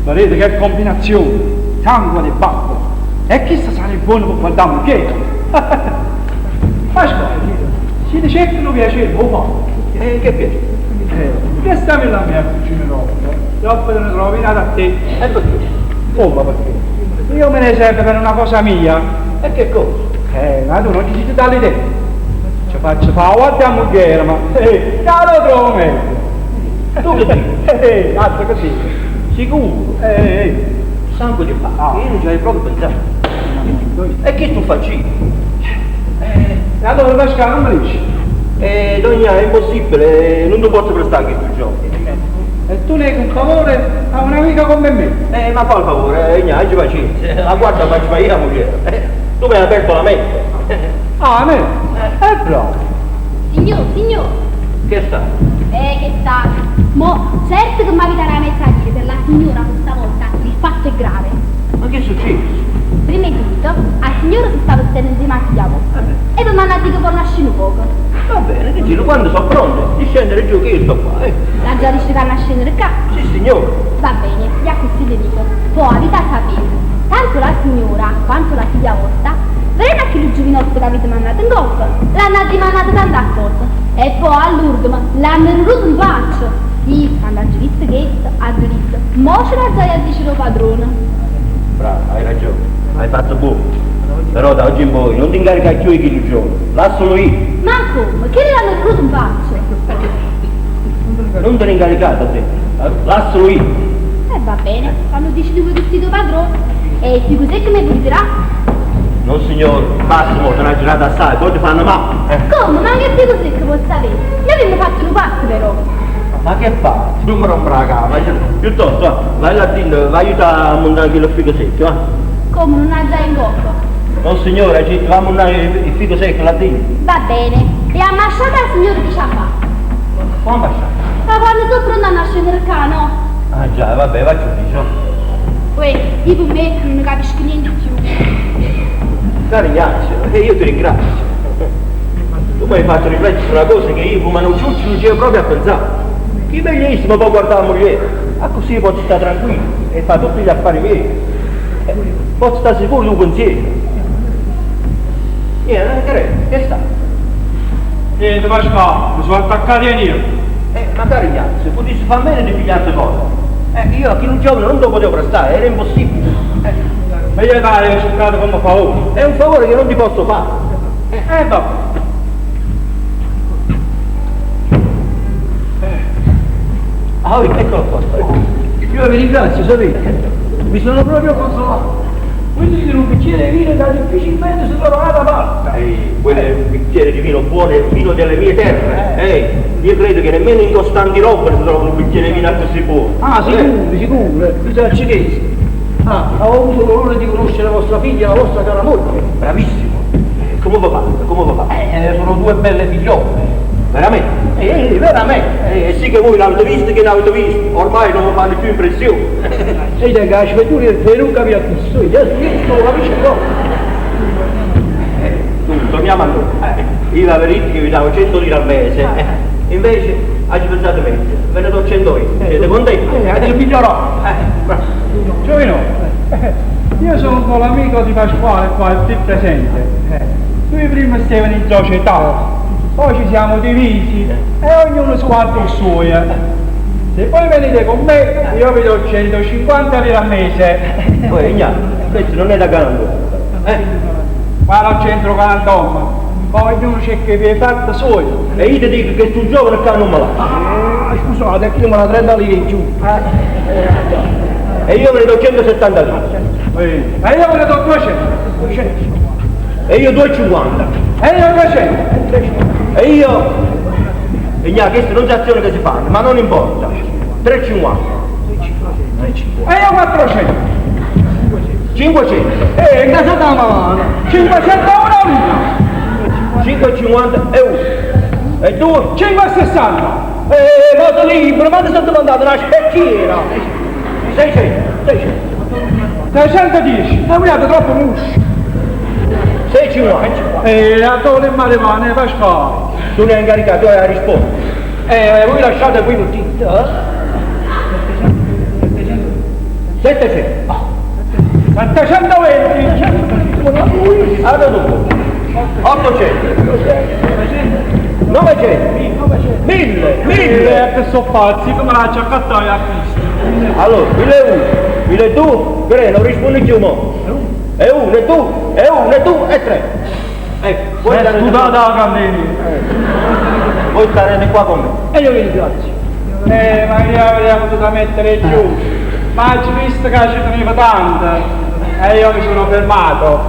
Vedete che combinazione! Sangue di bacco! E chi sa sarà buono per guardare un piede? Pasquale, se ti cercano piacere, lo fa. Che piacere? Che stavi la mia cucina dopo? Dopo te ne trovi a te. E perché? Come perché? Io me ne serve per una cosa mia. E che cosa? Ma tu non ci dai l'idea. Ci faccio fare guarda a moglie, ma già lo trovo meglio. Tu che dici? Altro così. Sicuro? Sangue di pacco, io non ci avevo proprio pensato. E che tu facci? E allora Pasquale non mi dici? Dogna, è impossibile, non ti posso prestare questo gioco. E tu neghi un favore a un'amica come me? Ma fa il favore, gna, ci pazienza. La guarda faccio fare io la moglie. Tu mi hai aperto la mente. Ah, me? Bravo. Signor, signor. Che sta? Che sta? Mo, certo che mi avete la mezza lire per la signora questa volta, il fatto è grave. Ma che è successo? Prima di tutto, la signora si stava stendendo insieme a figlia vostra e mi hanno detto che vuole nascere un poco. Va bene, ti giro quando sono pronto di scendere giù che io sto qua, La già dice che a scendere qua? Sì, signore. Va bene, io così le dico. Poi avete a sapere, tanto la signora quanto la figlia vostra, vedete a chi il giovinotto che avete mandato in coppa? L'hanno dimandato tanta cosa. E poi all'ultimo l'hanno rubato in faccia. Io, quando ho visto questo, ho detto, mo ce l'ha già a dire lo padrone. Bravo, hai ragione, hai fatto buono. Però da oggi in poi non ti incarica più di chi giorno, lascialo io. Ma come? Che l'hanno rubato in faccia? Non te ne incaricate, ho detto, lascialo io. E va bene, quando dici tu che sei tuo padrone, e ti cos'è che mi porterà? No signore, basta, mo, te ne hai girata assai, poi ti fanno male. Come? Ma che figo secco posso avere? Noi abbiamo fatto un patto però. Ma che fa? Tu mi rompi la capa, piuttosto, va, vai là dentro, vai aiuta a montare quello figo secco, va. Come, nun aggia 'i 'ncoppa? No signora, ci va a munnà il fico secco là dentro. Va bene. E 'a 'mmasciata 'a signora chi ce 'a fa? Qua 'mmasciata? Ma quanno so' pronta 'anna scennere ccà, no? Ah già, vabbè, vacci 'o dice, va. Uè, io pe' me nun ne capisco niente cchiù. Caro Ignazio, e io ti ringrazio. Tu mi hai fatto riflettere su una cosa che io come nu ciuccio nun c'ero proprio a pensà. Chi meglio 'e isso me po' guardà 'a mugliera? Accussì pozzo sta tranquillo e fa tutti gli affari miei. Pozzo sta sicuro d'o pensiero. Niente, che è? Che sta? Niente Pasquale, mi sono attaccato 'e nierve. Eh, ma caro Ignazio, putisse fa a meno di pigliarte collera. Eh, io a chillu giovane non t'o potevo prestare, era impossibile. Eh. Ma io t'aggio cercato comme favore. È un favore che non ti posso fare. Eh, vabbè. Ah, eccolo qua. Io vi ringrazio, sapete? Mi sono proprio consolato. Voi dite un bicchiere di vino da difficilmente si trova da parte. Ehi, quello è un bicchiere di vino buono, è il vino delle mie terre. Ehi, io credo che nemmeno in Costantinopoli si trova un bicchiere di vino così buono. Ah, sicuro, sicuro, bisogna ci questo. Ah, ho avuto l'onore di conoscere vostra figlia e la vostra cara moglie. Bravissimo. Come va? Come va? Sono due belle figliole. Veramente? Veramente. Sì che voi l'avete visto che l'avete visto, ormai non mi fanno più impressione. E io tengo la sventura del peruca via qui, io non lo capisco proprio. Dunque, torniamo a noi. Io avevo detto che vi davo 100 lire al mese, invece oggi pensate meglio, ve ne do 100 io. Siete contenti? Oggi migliorò. Bravo. Giovinotto, io sono con l'amico di Pasquale qua, il più presente. Lui prima stava in società, poi ci siamo divisi e ognuno si guarda il suo. Se poi venite con me, io vi do 150 lire al mese. Poi, Ignazio, questo non è da galantuomo. Ma non c'entro galantuomo, poi ognuno c'è che vi è fatto suo. E io ti dico che sto giovane qua non me l'ha. Ah, scusate, qui me la 30 lire in giù. E io ve ne do 170 lire. E io ve ne do 200. E io 2,50. E io 300. E io... Ignazio, queste non sono azioni che si fanno, ma non importa. 3,50. E io 400. 500. E casa da mamma. 500 una lira. 5,50 e 1. E 2. 5,60. E vado libero, ma ti sono domandato una specchiera. 600. 600. 610. Ma vogliate troppo muscio. 6,50. E a dove mi rimane, Pasquale? Tu ne hai incaricato, tu hai risposto. Voi lasciate qui tutti. 700. 720. Allora tu. 800. 900. 1000. 1000. Che sono pazzi, come la c'è accattata a questo? Allora, 1001, 1002, che non rispondi più mo. E 1, e 2, e 1, e 2, e 3. Ecco, voi starete Scusate la candela. Voi starete qua con me. E io vi ringrazio. Ma io avrei potuto mettere giù. Ma ci visto che ci teneva tanto. E io mi sono fermato.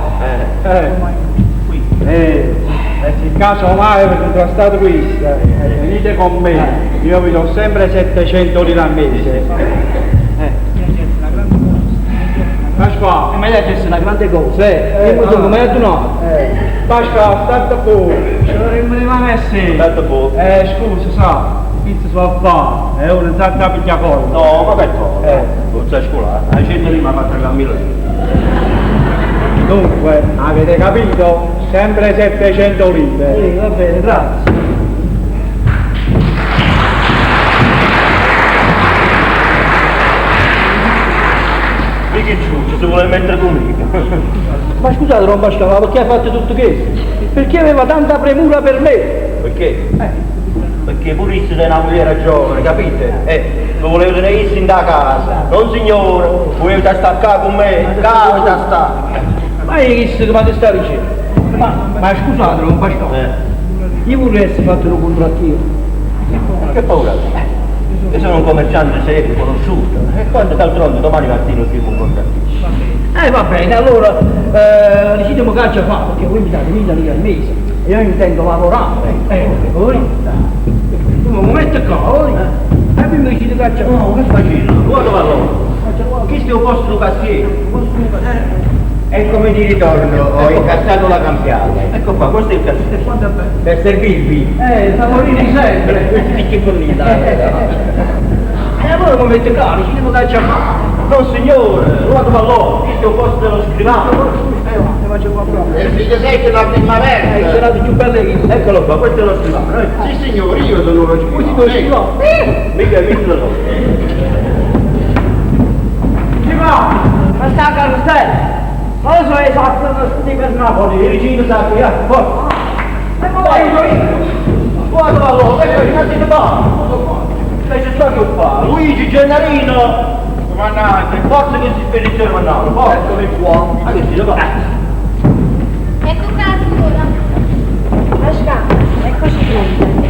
E se caso mai per contrastato questo, venite con me, io vi do sempre 700 lire al mese. Pasquale, Ma io è una grande cosa, eh. Io mi sono come addunato. Pasquale, state buono, ci dovremmo rimanere sì. State buono. Scusa, sa, pizza su a fare, è uno sa da piglia cosa. No, ma che cosa? Non sei scolato, la gente lì mi ha fatto camminare. Dunque, avete capito? Sempre 700 lire. Sì, va bene, grazie. Che ciuccio, si vuole mettere conmigo. Ma scusate, Don Pasquale, ma perché ha fatto tutto questo? Perché aveva tanta premura per me? Perché? Perché pure io è una moglie giovane, capite? Mi volevo tenere in da casa. Non signore, volete stare qua con me, casa sta. Ma io che mi sta dicendo? Ma scusate, Don Pasquale, io vorrei essere fatto un contrattino. Che paura? Io sono un commerciante serio, conosciuto, e quando d'altronde domani mattina firmo un contrattino. Va bene, allora decidiamo che già fa, perché voi mi date 1000 lire al mese e io intendo lavorare. Voi? Un momento qua, voi? E poi mi decide che già fa. No, che facile, guarda allora. Questo è un posto di cassiere. Eccomi di ritorno, ho incassato la cambiale. Ecco qua, questo è il caffè. Quanto è bello. Per servirvi. Savorini sempre. Che fornita. E allora come mette caro, ci devo cacciare a fare. No signore, ruoto pallone, questo è un posto dello scrivano. E il figlio sei che la primavera. È c'era di più belle che... Eccolo qua, questo è lo scrivano. Sì signore, io sono lo scrivano. Mica, mica lo so. Ci va, ma sta carosello. Ma lo so esatto, non sti per Napoli. Il vicino sa qui, forza. E poi aiuto io. Guarda pallone, ecco, innanzitutto qua. E ci sta che fa? Luigi Gennarino! Comandante, forza che si spedizione mandavo, forza. Eccomi qua. Ma che si va? Ecco qua, signora. Pasquale, eccoci pronte.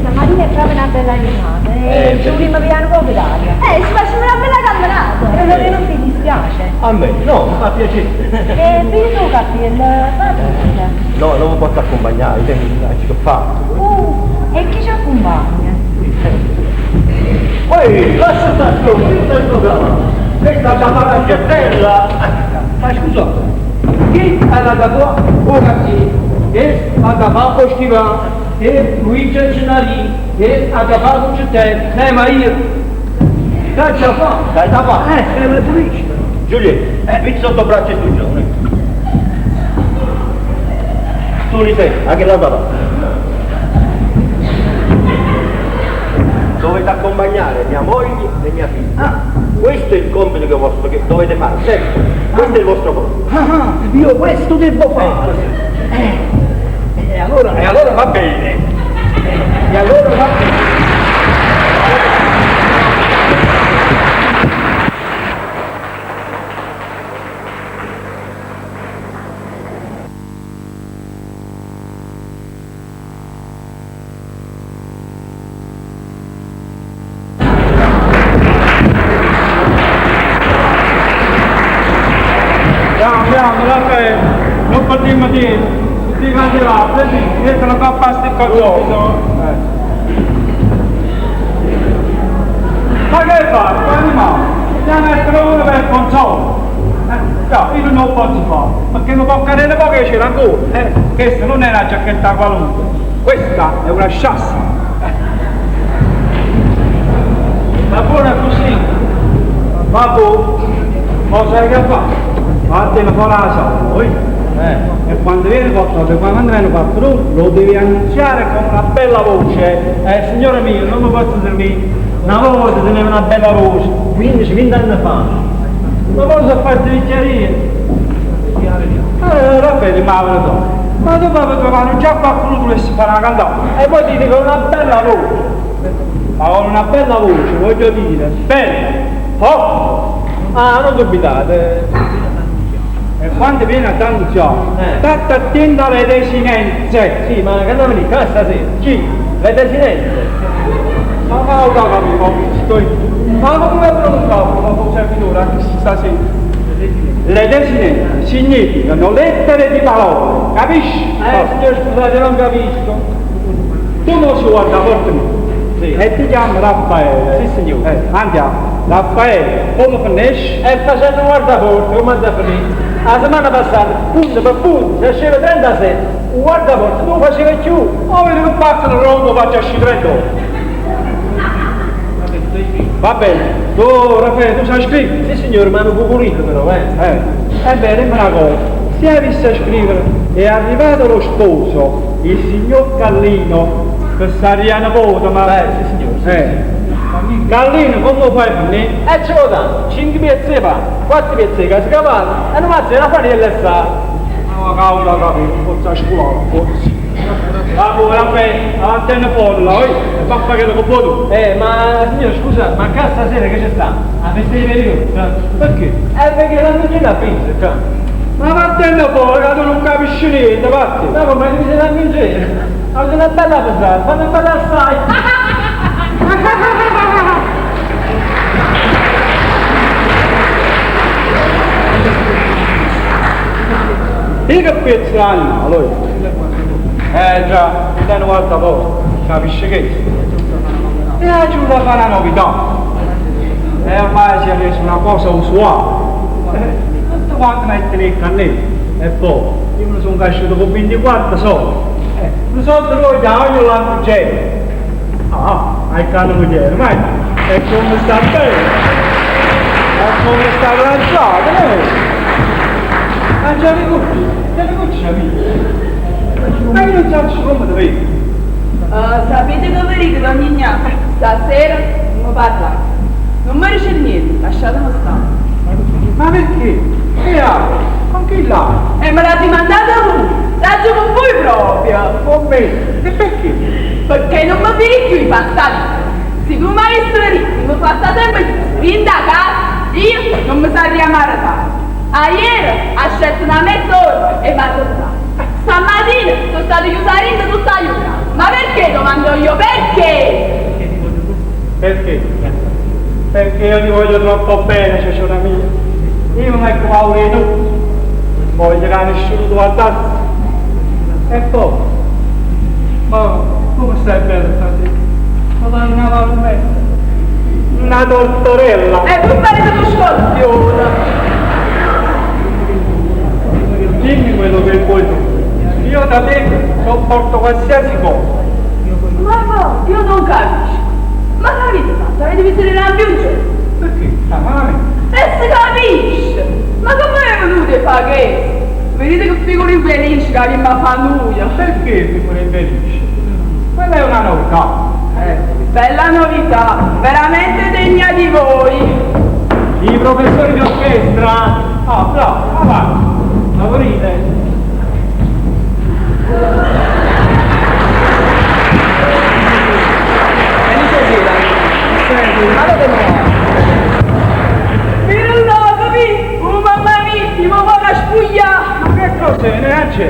Stamattina è proprio una bella giornata e ci vogliamo piano poco d'aria. Ci facciamo una bella camminata. Credo che non ti dispiace. A me? No, mi fa piacere. E vedi tu cappello, va bene. No, non mi posso accompagnare, tengo che fa. E chi ci accompagna? Ehi, lascia stare sto, sta sto Questa è la raggettella. Ma scusa, chi è la tua ora chi? Che ha da fare stiva? Che Luigi Gennari? Che ha da fare con te? Ma io. Che ce fa? Dai da fa? Le pulisce. Giulietta, metti sotto braccio e tu giù. Tu li sei, anche la papà. Dovete accompagnare mia moglie e mia figlia. Questo è il compito che, vostro, che dovete fare, sempre. Questo è il vostro compito. Ah, io questo devo fare. E allora va bene. E allora va bene. Non parliamo di là, mettono qua pasta e qualcosa. Ma che fai? Animale? Ne mettono uno per il console. No, io non lo posso fare, perché non può cadere poco che c'era ancora. Questa non è una giacchetta qualunque, questa è una sciassa. Va buona così. Ma tu, cosa hai che fare? Vattene fuori la sala, poi. E quando viene portato, quando viene fatto tu, lo devi annunziare con una bella voce. Signore mio, non mi posso servire. Una volta teneva una bella voce, 15, 20 anni fa. Ma cosa fare di? Raffaele, ma vedo. Ma tu vai a trovare già qualcuno volesse fare una cantata. E poi ti dico una bella voce. Ma con una bella voce, voglio dire, bella, forte. Ah, non dubitate. E quando viene ad annunziare, state attento alle desinenze. Sì, ma che non vieni qua stasera? Chi? Le desinenze. Ma va, ho capito, sto io. Ma come pronunciavo la voce finora anche stasera? Le desinenze significano lettere di parole, capisci? Signor, scusate, non capisco. Tu non si guarda forte me. Sì. E ti chiami Raffaele. Sì, signore. Andiamo. Raffaele, come finisci? E facendo guardaporta, come andava a finire? La settimana passata, punto per punto, si usciva 37, un guardaporta non faceva più. Oh, vedi che pazzo, non lo faccio uscire 38. Va bene, tu Raffaele, tu sai scrivere? Sì signore, ma hanno pulito però, Ebbene, dimmi una cosa, se hai visto scrivere, è arrivato lo sposo, il signor Gallino, che sarebbe nipote, ma... Beh, sì signore, sì, sì. Gallino, come lo fai finire? E ce lo danno, 5 piezze di pane, 4 piezze di cavallo, e non mazza la farina e sa. No, cavolo, capito, forza a scuola, forza. Va buona, Raffaele, avanti fuori, là, e fa fare che lo tu. Ma signore, scusa, ma qua stasera che c'è sta? A festa di periodo? Perché? Perché l'hanno già pizza, qua. Ma vattene fuori, che tu non capisci niente, vattene. No, ma mi siete in giro. Avete una bella pesata, fanno una bella assai. Io che pezzo l'anima, allora. Già, mi dai una volta poco, capisci che? E ha giù da fare una novità. E ormai si è reso una cosa usuale. Tutte quante mettono 'e cannelle. E poi, io me ne sono cresciuto con 24 soldi. Un soldo lo voglio la gente. Ah, hai canto moglie, ma è come sta bene. È come sta lanciato, eh? Angelicucci, Angelicucci amico. Ma io non so come te Sapete come dico, don Ignazio? Stasera non mi parlate. Non mi dice niente, lasciatemi stare. Ma perché? Che ha? Con chi l'ha? E me l'ha dimandata voi, l'ha con voi proprio. Con me? E perché? Perché non mi fidi più i passati. Se tu mi avessi detto, mi fa stare sempre chiuso, a casa, io non mi sarei maritata. Ah, ieri ha scelto una mezz'ora e mi ha tornato. Stamattina sono stata chiusa dentro tutta la giornata. Ma perché domando io? Perché? Perché? Perché io ti voglio troppo bene, cicciona mia. Io non ecco paura di tu. Voglio che nessuno ti guardasse. E poi, ma come stai bene stasera? Ma dai una palmetta, una tortorella. E tu parete uno scorpione. Dimmi quello che vuoi tu. Io da te sopporto qualsiasi cosa. Ma no, io non capisco. Ma che avete fatto? Avete visto le lampi un giorno? Perché? Sta male. E si capisce! Ma come è venuto a fare questo? Vedete che figura infelice che abbiamo fatto noi? Perché figura infelice? Quella è una novità. Bella novità, veramente degna di voi. I professori di orchestra? Ah, bravo, avanti. Favorite. Mirallocapi, oh mamma mia, mi vuole spugliare. Ma che cos'è? Neanche.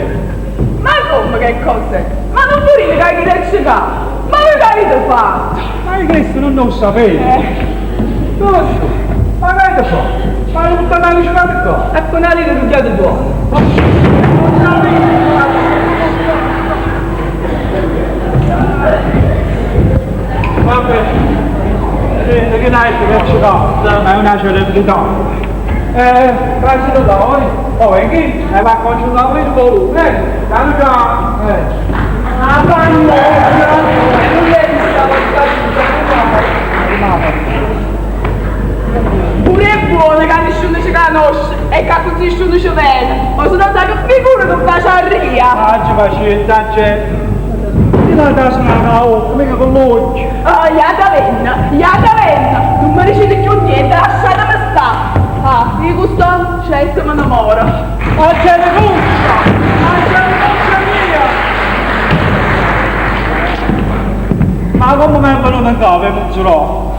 Ma come che cos'è? Ma non morire che avete cercato? Ma che avete fatto? Ma io questo non lo sapevo. Non lo so. Ma che avete fatto? Ma è tutta una ricerca qua. E con la lira rubiate buona. Vabbè. Senti, che dai che ci dà? È una celebrità. Grazie da voi. Poi chi? Va con un lavoro in volume. Ciao ciao. Ah, fanno! Non l'hai vista Pure è buono che nessuno ci conosce e che così nessuno ci vede. Ma se non sa che figura che fa ria. Oggi pazienza, c'è. Ti la dà una oh, mica con l'occhio. Ah, ya venna, ya venna. Non mi dicete più niente, lasciatemi stare. Ah, io questo certo me ne moro. Angelicuccia! Angelicuccia mia! Ma come mi è venuto in capo, Monzurò?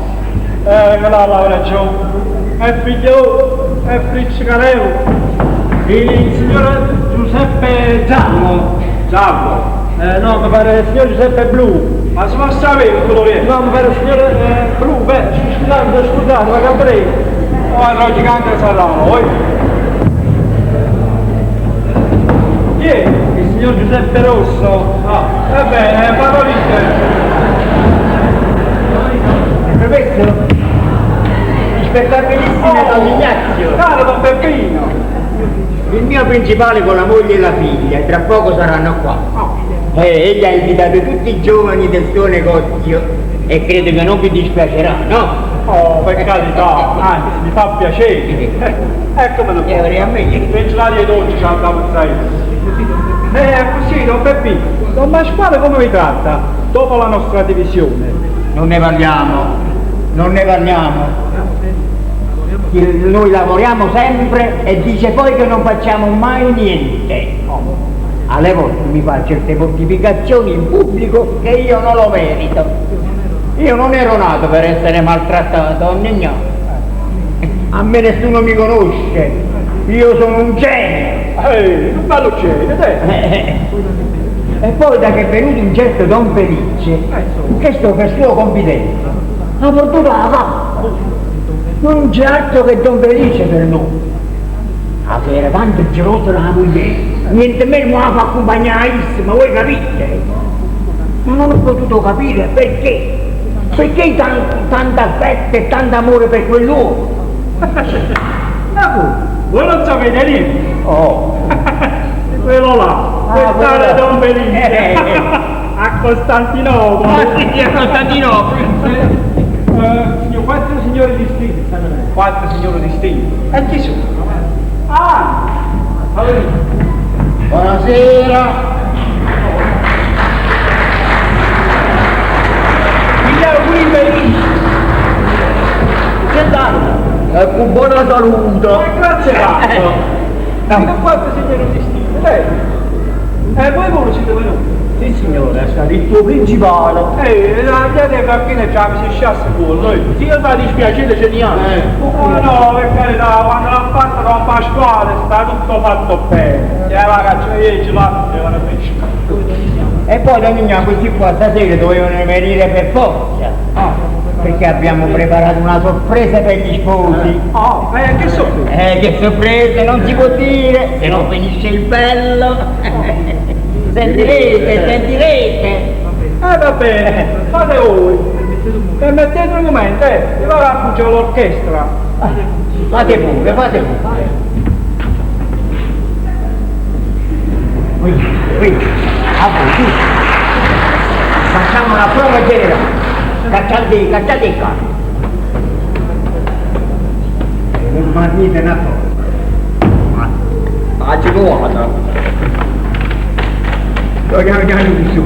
Che la ragione. È figlio, è friccicarello. Il signor Giuseppe Giallo. Giallo? No, mi pare il signor Giuseppe Blu. Ma se ma sapevo quello che è? No, mi pare il signor Blu, beh, scusate, scusate, ma che prego. Oh, logicamente sarà noi. Chi è? Il signor Giuseppe Rosso. Ah, va bene, parlo libero. Permesso? Rispettabilissimo Don Ignazio. Caro Don Peppino. Il mio principale con la moglie e la figlia, tra poco saranno qua. Egli ha invitato tutti i giovani del suo negozio e credo che non vi dispiacerà, no? Oh, per carità, anzi, mi fa piacere. Eccomelo qua. A me. Pensionati ai dolci ci andiamo a così, Don Peppino, Don Pasquale come vi tratta dopo la nostra divisione? Non ne parliamo, non ne parliamo. Noi lavoriamo sempre e dice poi che non facciamo mai niente. Alle volte mi fa certe mortificazioni in pubblico che io non lo merito. Io non ero nato per essere maltrattato, Don Ignazio. A me nessuno mi conosce. Io sono un genio. Ehi, un bello genio, te. E poi da che è venuto un certo Don Felice, che sto per suo confidente, ha portato la vacca. Non c'è altro che Don Felice per noi. Ah, che era tanto geloso la moglie, niente meno la fa accompagnarissima, voi capite? Ma non ho potuto capire perché. Perché tanto affetto e tanto amore per quell'uomo? Ma come? Voi non sapete niente? Oh! Quello là, Ah, quel tale quello là. Don Felice. A Costantinopoli. Ah, sì, a Costantinopoli. Signor, quattro signori distinti stanno là. Quattro signori distinti. E chi sono? Ah! Allora, Buonasera. Pigliamo pure il Felice. Che danno? E con buona salute. Grazie tanto. Siete quattro signori distinti, lei? E voi pure siete venuti? Sì signore, è stato il tuo principale. Ehi, la gente che appena già mi si sciasse quello, eh. Se io fa dispiacere ce ne hanno. Oh no, per carità, quando l'ha fatto Don Pasquale sta tutto fatto bene. E la caccia io ce l'ho, devono pesca. E poi Domignano, questi qua stasera dovevano venire per forza. Perché abbiamo preparato una sorpresa per gli sposi. Oh, che sorpresa? Che sorpresa, non si può dire, se no finisce il bello. Sentirete, sentirete. Va bene, fate voi. Permettete un momento, io vado a appoggiare l'orchestra. Fate pure, fate pure. Qui, qui, a voi, tu. Facciamo una prova generale. Cacciate, cacciate il carro. Non marmite una cosa. Faccio guarda. Piano piano su.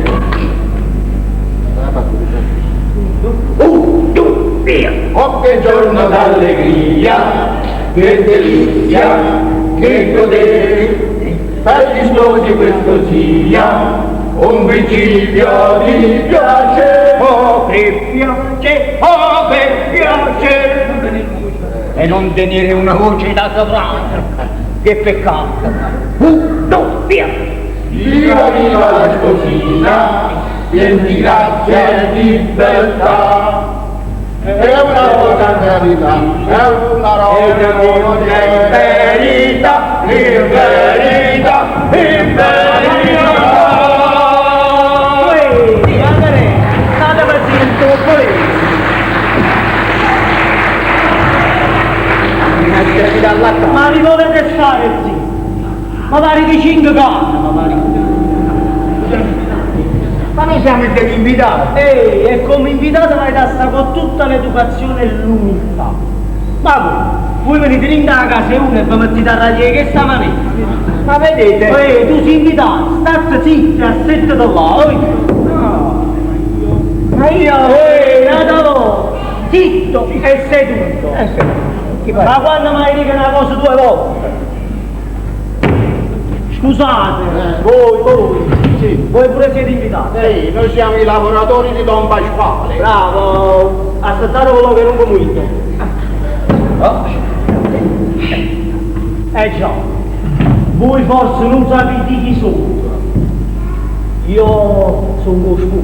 Un, due, via. Oh che giorno d'allegria, che delizia, che godere, per gli sposi questo sia un principio di piacere. Oh che piace, oh che piace. E non tenere una voce da soprano, che peccato. Un, due, via. Viva viva la sposina, pien di grazia e di beltà. È una rosa verità, è una rosa in verità, in verità, in verità. Uè, andare, state per zitto, poi. Ma vi volete stare zitto? Ma pare di 5 canne, ma pare. Ma noi siamo degli invitati. Ehi, e come invitato vai da sta con tutta l'educazione e l'umiltà. Ma voi venite in da casa e uno e vi mettete a radiare che sta maniera. Ma vedete? Ehi, tu sei invitato, state zitto, assettati là, oi. No. Ma io... Ehi, Natalo, zitto e seduto. Sì. Ma quando mai dico una cosa due volte? Scusate, voi, Sì. voi pure siete invitati. Sì, noi siamo i lavoratori di Don Pasquale. Bravo, aspettate quello che non comunica. Oh. Eh già, voi forse non sapete chi sono. Io sono lo sposo.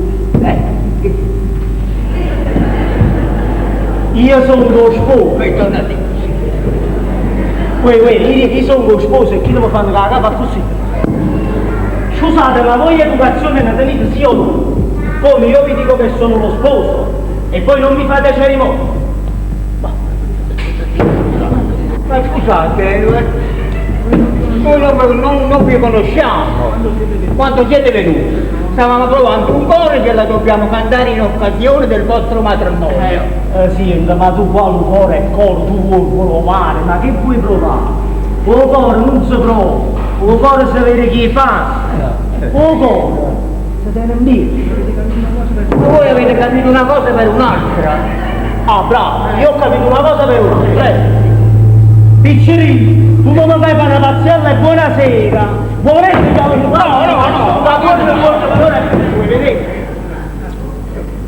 Io sono lo sposo. Uè, uè, io sono lo sposo e chi non mi fanno la capa così? Scusate, ma voi educazione ne tenete sì o no? Come io vi dico che sono lo sposo e voi non mi fate cerimonia? Ma scusate, noi non vi conosciamo. Quando siete venuti? Stavamo provando un coro che la dobbiamo cantare in occasione del vostro matrimonio. Sì, ma tu qua il cuore è coro, tu vuoi provare, ma che vuoi provare? Il cuore non si prova, il cuore si vede chi fa. Il cuore si tiene in piedi. Voi avete capito una cosa per un'altra. Ah, bravo, io ho capito una cosa per un'altra. Piccerino, tu non mi fai fare una pazzella e buonasera. Volete che no, no, no, ma guarda, guarda, allora vuoi vedere?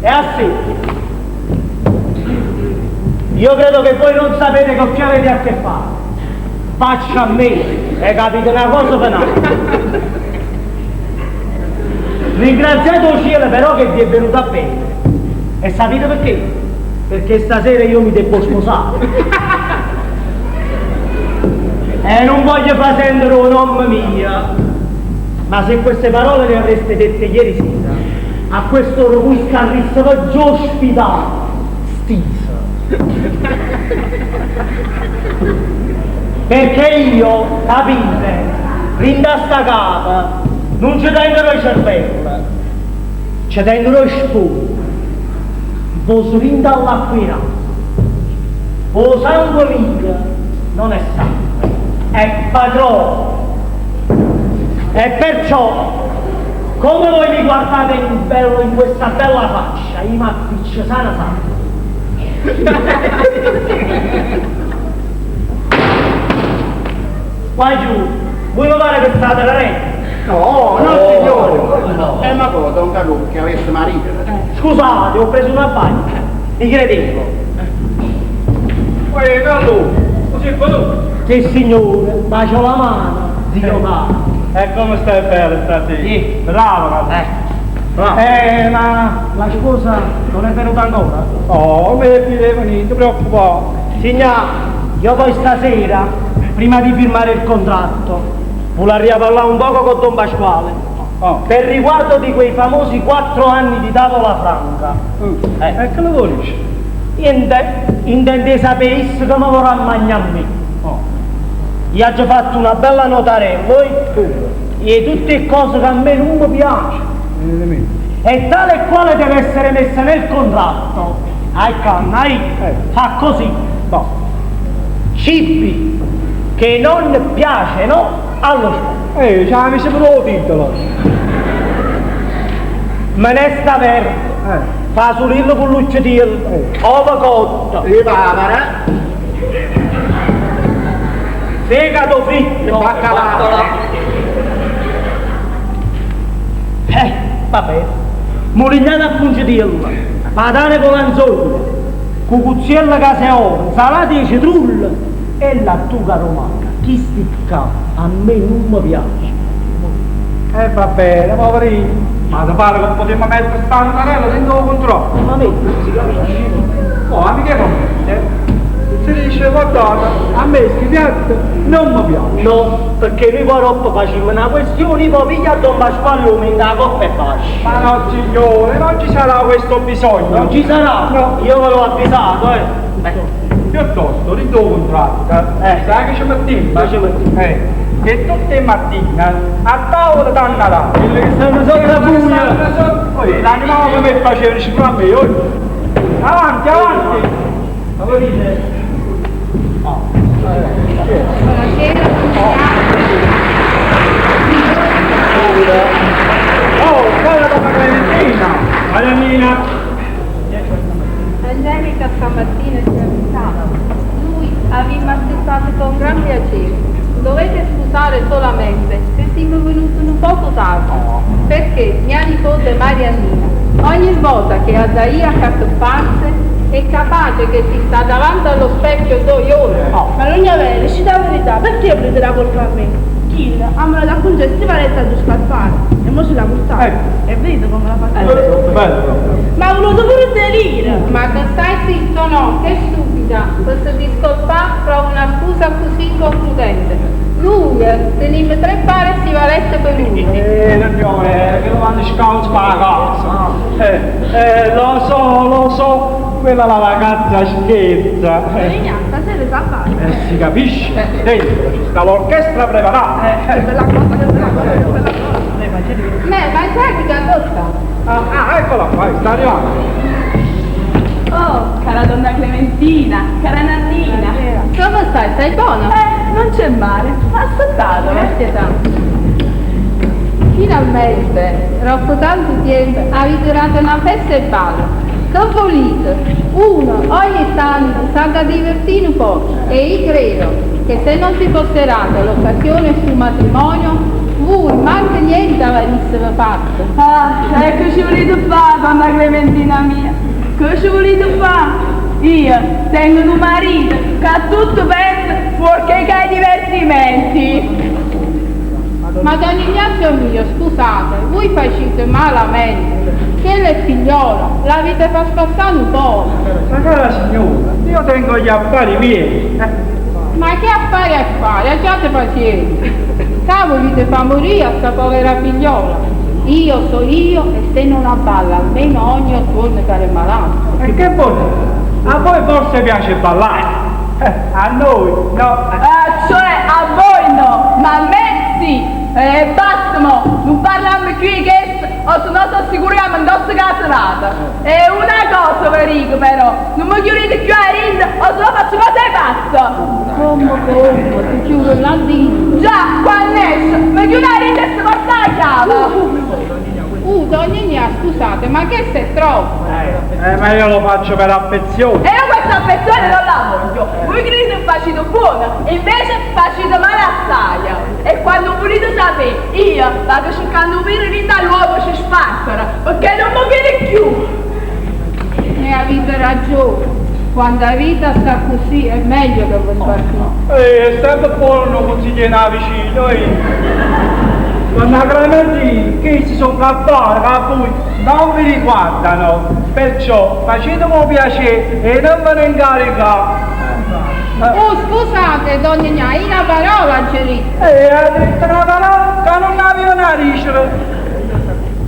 È así. Io credo che voi non sapete con chi avete a che fare. Faccia a me, hai capito una cosa per un'altra. Ringraziate il cielo però che vi è venuta bene. E sapete perché? Perché stasera io mi devo sposare. E non voglio far sentire un nome mio, ma se queste parole le avreste dette ieri sera, a quest'ora voi starrissero già ospitati, stisa. Perché io, capite, dint' a sta capa nun ce tengo 'o cervello, ce tengo 'o sfogo, poso dint' all'acqua 'e rame. 'O sangue mio non è sangue, è petrolio. E perciò, come voi mi guardate in, bello, in questa bella faccia, io m'appiccio sana sana. Guagliù, voi mi pare che state ridendo? No, no signore. No. Ma poi, don Carlo, che avesse marito. Scusate, ho preso una bagna. Mi credevo. Uè, Carlo, ma sei venuto? Sì signore, bacio la mano, zio caro. E come stai bene stasera? Sì. Bravo, Carlo. Bravo. Ma la sposa non è venuta ancora? Oh, mi deve venire, non ti preoccupare. Signor, io poi stasera, prima di firmare il contratto, volevo parlare un poco con Don Pasquale. Oh. Per riguardo di quei famosi 4 anni di tavola franca. E che lo vuoi dire? Niente, intende sapesse come vorrà mangiare a me. Oh. Io ho già fatto una bella notarella, voi? E tutte le cose che a me non mi piace. E tale e quale deve essere messa nel contratto. Ai canna, ai, fa così. No. Cibi che non piacciono allo sposo. Ci ha messo pure il titolo. Minestra verde, fasolillo con l'uccitello, ova cotta, E papera, fegato fritto, baccalà. Va bene. Mulignana a fungitello, patane con l'anzolla, cucuzziella caseola, insalata di citrullo e lattuga romana. Chi sti qua a me non mi piace. Va bene, poverino. Ma ti pare che potremmo mettere sta notarella dentro il contratto? Ma me non si capisce. Oh, amiche come? Se dice, guardate, a me sti piatti non mi piace. No, perché noi poi dopo facciamo una questione, poi piglia Don Pasquale lo mette la coppa e faccia. Ma no signore, non ci sarà questo bisogno. Non ci sarà? No. Io ve l'ho avvisato, Piuttosto, dentro il contratto, sai che ci mettiamo? Ma ci mettiamo? Che tutte le mattine a tavola danno là. Quelli che stanno sotto la pugna. L'animale come faceva, dice a me, oh. Avanti, avanti. Ma voi dite? Buonasera. Oh, bella donna Clementina. Mariannina. Angelica stamattina ci avvisava. Noi abbiamo accettato con gran piacere. Dovete scusare solamente se siamo venuti un poco tardi, perché mia nipote Mariannina ogni volta che ha da ir a accattoparsi è capace che si sta davanti allo specchio 2 ore. Ma non è vero, ci dà la verità, perché prende la colpa a me? Chi? Ha me la concessa paletta di scarpare e mo se l'ha buttata. E vedete come l'ha fatta. Bello. Ma ha voluto pure delire. Ma che stai zitto no, che stupida, questo discolpà trova una scusa così inconcludente. Lui teneva 3 pare di stivalette per lui. Signore, che lo vanno scalzo per la casa. Lo so, lo so, quella la ragazza scherza. Stasera sa fare. Si capisce, dentro ci sta l'orchestra preparata. Che bella cosa, che bella cosa, che bella cosa. Beh, ma sai che cosa? Ah, eccola qua, sta arrivando. Oh, cara donna Clementina, cara Nannina. Come stai? Stai buona? Non c'è male, aspettate. Grazie tanto. Finalmente, dopo tanto tempo, avete dato una festa e ballo. Che volete? Uno ogni tanto s'ha da divertire un po' e io credo che se non ci fosse data l'occasione sul matrimonio, voi manco niente avreste fatto. Ah, ecco ci volete fare, donna Clementina mia. Che ci volete fare? Io tengo un marito che ha tutto pensa fuorché che ai divertimenti. Ma don Ignazio mio, scusate, voi facete malamente. Che è figliola, l'avete fa spassare un po'. Ma cara signora, io tengo gli affari miei. Ma che affari a fare? Abbiate pazienza. Cavolo, vi fa morire a sta povera figliola. Io so io e se non abballa almeno ogni 8 giorni che è malato. E che vuol dire? A voi forse piace ballare? A noi no. Ah, cioè, ma a me sì. E basta mo, nun parlammo cchiù 'e chesto o se no so' sicuro ca me 'ntosseco 'a serata. E una cosa ve dico però, nun me chiurite cchiù 'a dinto o se no faccio cose 'e pazzo! Comme, comme, te chiuro là dinto? Già, quann'esce, me chiude 'a dinto e se porta 'a chiave! Uh, donna Ignà, scusate, ma chesto è troppo! Eh, ma io lo faccio per affezione! E io questa affezione non la voglio! Voi credite che facite buono, e invece facite male assaje! E quanno vulite sapè, io vaco cercanno 'o piro dint' 'a ll'uovo c' 'e sparpere, pecchè nun me fido cchiù! E avite ragione, quando 'a vita sta accussì è meglio che ve spartite. Eh, è sempre buono nu consiglio 'e na vicina, eh. Donna Clementina, chisti songo affari ca a vui non vi riguardano, perciò faciteme 'o piacere 'e nun ve ne incaricà. Uh, scusate, donna Ignà, io na parola aggio ditto. Eh, ha detto na parola ca nun avivano 'a dicere.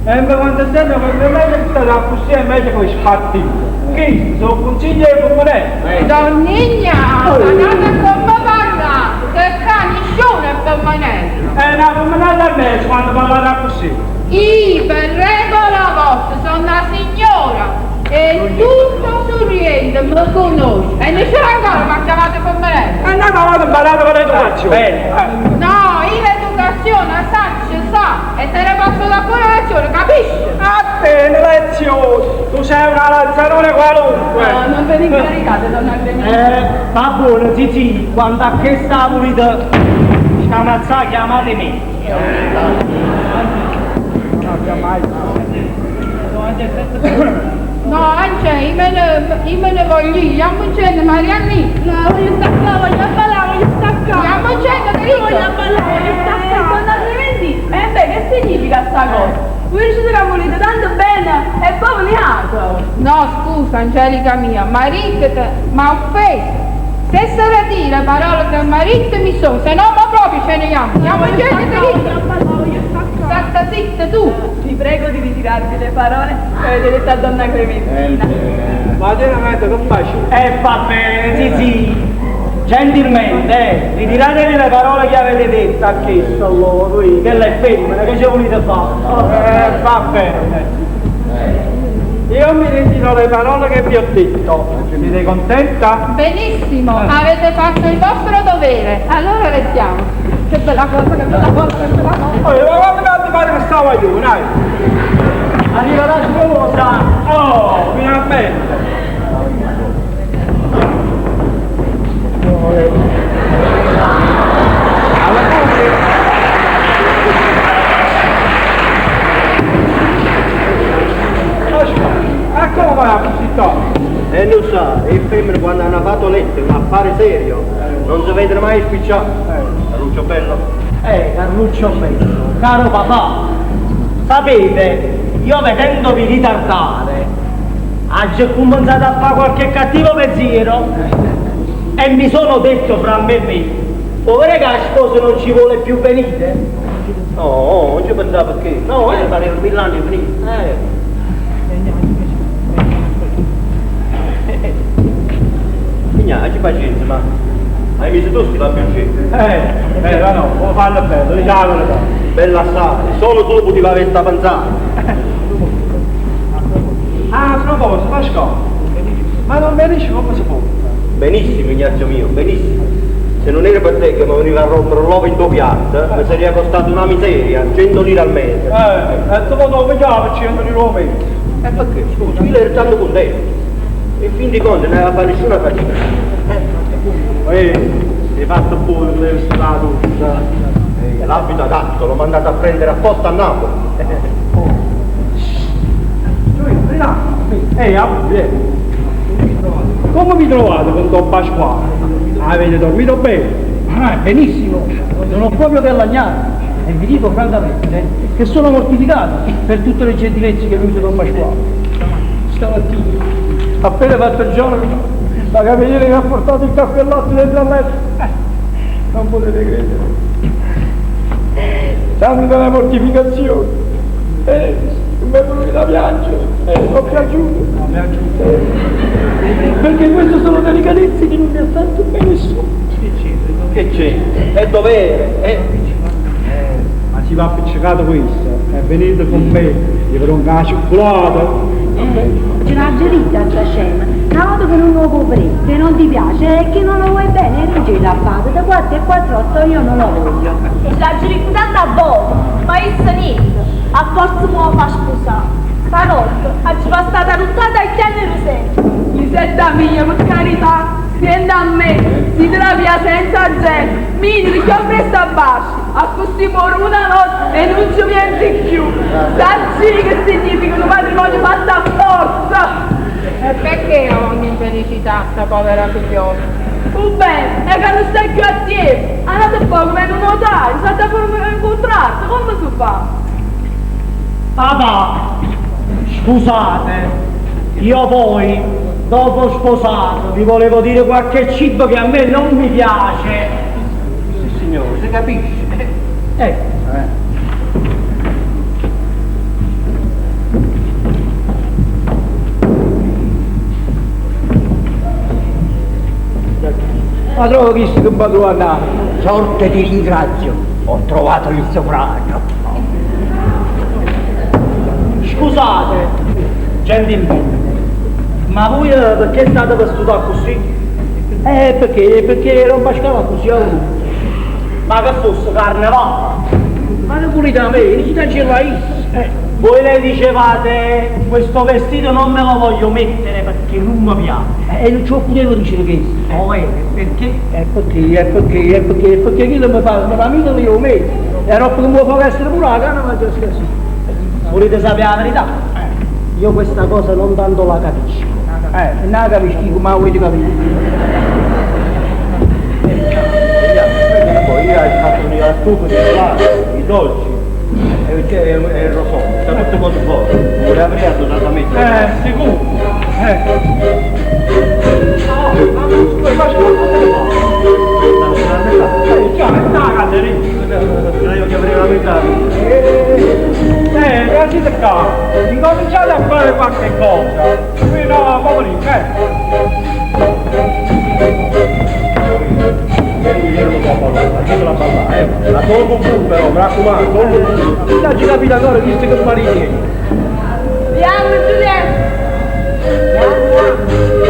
E me quando sento che è meglio che state accussì è meglio che vi spartite. Chisti so' cunsigli 'e femminelle. Donna Ignà, guardate comme parlate, che ccà nisciuno è femminella. È na femminella e mezzo quando parlate accussì. Io, per regola vostra, so' na signora e tutto Surriento me conosce e nisciuno ancora m'ha chiamato femminella. E n'ata vota 'mparate con l'educazione. No, io l'educazione 'a saccio sa e te ne posso dà pure lezione, capisci? A te le lezioni! Tu sei una lazzarone qualunque! No, non ve ne incaricate, donna Clementina. Eh, va buono, zizì, quando a chesta 'a vulite scamazzà chiamate me. No, Angè, io me ne, io me ne voglio ir, jammuncenne, Mariannì. No, voglio sta ccà, voglio abballà, voglio sta ccà. Jammuncenne, te dico. Voglio abballà, voglio sta ccà. Donna Clementì, e beh, che significa sta cosa? Voi dicite che vulite tanto bene e poi ve ne jate. No, scusa, Angelica mia, maritete m'ha offeso. Se se retira 'e parole che m'ha ditto mi so, se no mo proprio ce ne jammo. Jammuncenne, te dico. Statte zitta tu. Vi prego di ritirarvi le parole che avete detto a donna Clementina. Ma tiene mente che faccio? E va bene, zizì. Gentilmente, eh, ritiratevi le parole che avete detto a chesto allora, voi, chella è femmina, che ce vulite fa? Eh, va bene. Io mi ritiro le parole che vi ho detto. Siete contenta? Benissimo, avete fatto il vostro dovere. Allora restiamo. Che bella cosa, che bella cosa, che bella cosa. Oh, ma quando mi pare che stavo io, dai. Arriva la sposa! Oh, finalmente! E come vai a visitare? E non sa, le femmine quando hanno fatto letto è un affare serio, non si vedono mai spicciare. Carluccio bello. Carluccio bello, caro papà, sapete, io vedendovi ritardare, ho cominciato a fare qualche cattivo pensiero e mi sono detto fra me e me, povera che la sposa non ci vuole più venire. No, non ci pensavo perché. No, pareva mille anni prima. Signora, ci pazienza, ma hai messo tu sti lampioncini? Ma no, come fanno bello, diciamo la verità. Bella assai, solo tu potevi avere sta pensata. Ah, a proposito, Pasquale, ma non mi dici come si può? Benissimo, Ignazio mio, benissimo. Se non era per te che mi veniva a rompere l'uovo in tuo piatto, mi sarebbe costato una miseria, 100 lire al mese. E tu lo pigliavo 100 lire al mese. E perché? Scusa, io ero tanto contento. In fin di conti non aveva fatto nessuna fatica. Hai fatto pure la tutta. L'abito adatto, l'ho mandato a prendere apposta a Napoli. Ehi, come vi trovate con Don Pasquale? Avete dormito bene? Ah, benissimo, non ho proprio che lagnare. E vi dico francamente che sono mortificato per tutte le gentilezze che mi usa Don Pasquale. Stamattina, appena fatto il giorno, la cameriera mi ha portato il caffè e latte dentro al letto. Non potete credere. Tanta la mortificazione. Mi è venuta da piangere. Ho piangiuto. mi aggiunto. Perché queste sono delicatezze che non mi ha fatto mai nessuno. Che c'è? È dovere, eh? Ma si va appiccicato questo, e venite con me, gli farò una cioccolata. Ce l'ha gerita sta scema. Una volta che non lo può che non ti piace e che non lo vuoi bene, ringela a fare. Da 4 e 4 8 io non lo voglio. E l'ha gerita tanta volta, ma essa niente. A forza mi fa sposare. Stanotte ha ci passata tutta a chiamare sempre. Lisetta mia, per carità, senta a me, si te la via senza gente, mi che ho preso a bacio, a così muore una notte e non ci niente più. Sacci che significa un matrimonio fatto a forza. E perché ogni infelicità sta povera figliola? Oh bene, è che non stai più a tempo. Andate poco, vedo un notaio, sa da formare un contratto, come si fa? Papà, scusate, io poi, dopo sposato, vi volevo dire qualche cibo che a me non mi piace. Sì signore, si capisce. Ma trovo chi si va a andare. Sorte ti ringrazio, ho trovato il sovrano. Scusate, gentilmente, ma voi perché state vestito così? Perché? Perché non Pasquale così a lui. Ma che fosse carnevale? Ma non volete da me, non ci la io. Voi le dicevate, questo vestito non me lo voglio mettere perché non mi piace. E non ci potevo dire questo. Oh, perché? Perché chi mi fa, ma mica io metto. E roba che mi fa essere pure la canna, ma già scherzo. Volete sapere la verità? Io questa cosa non tanto la capisco. Non la capisco, ma volete capire? Poi io ho fatto venire la stufa di gelato, i dolci, e il rosone, sta tutto cose buone. Vorrei aprire totalmente. Sicuro. Io chiamerei la metà. Ragazzi qua, incominciate a fare qualche cosa. Fino a pomeriggio, La tolgo pure però, mi raccomando, tolgo pure. Non ci capito ancora visto che mariti. Andiamo Giulietta!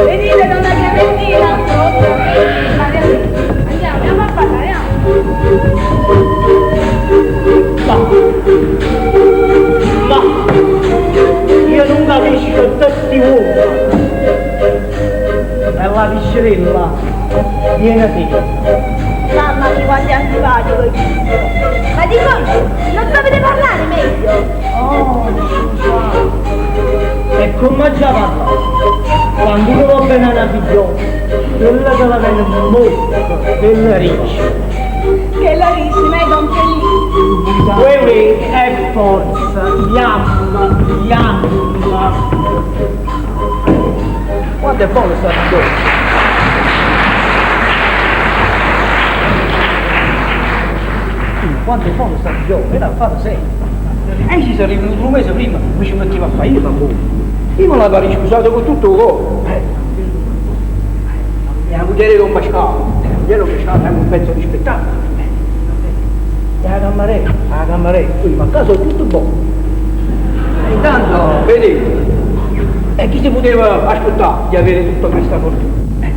Venite donna Clementina! Andiamo, andiamo a parlare, andiamo! Ma io non capisco tutti uomini. E la piscerella viene te. Mamma mia, quanto è antipatico questo! Ma dico io, non sapete parlare meglio? Oh, scusate. E come già parlato? Quando uno va bene una figliola, quella che la viene molto, quella riccia. Che la riccia, ma è Don Felice. Uè, è forza, yamma, yamma. Quanto è buono sta figliola. Quanto è buono sta figliola, era a fare sempre. E ci sarei venuto un mese prima, mi ci mettevo a fare io l'amore. Io me l'avrei sposato con tutto il cuore. E la moglie con Pasquale, la moglie con Pasquale è un pezzo di spettacolo. E la cammarella, qui ma a casa è tutto buono. E intanto, vedete, e chi si poteva aspettare di avere tutta questa fortuna?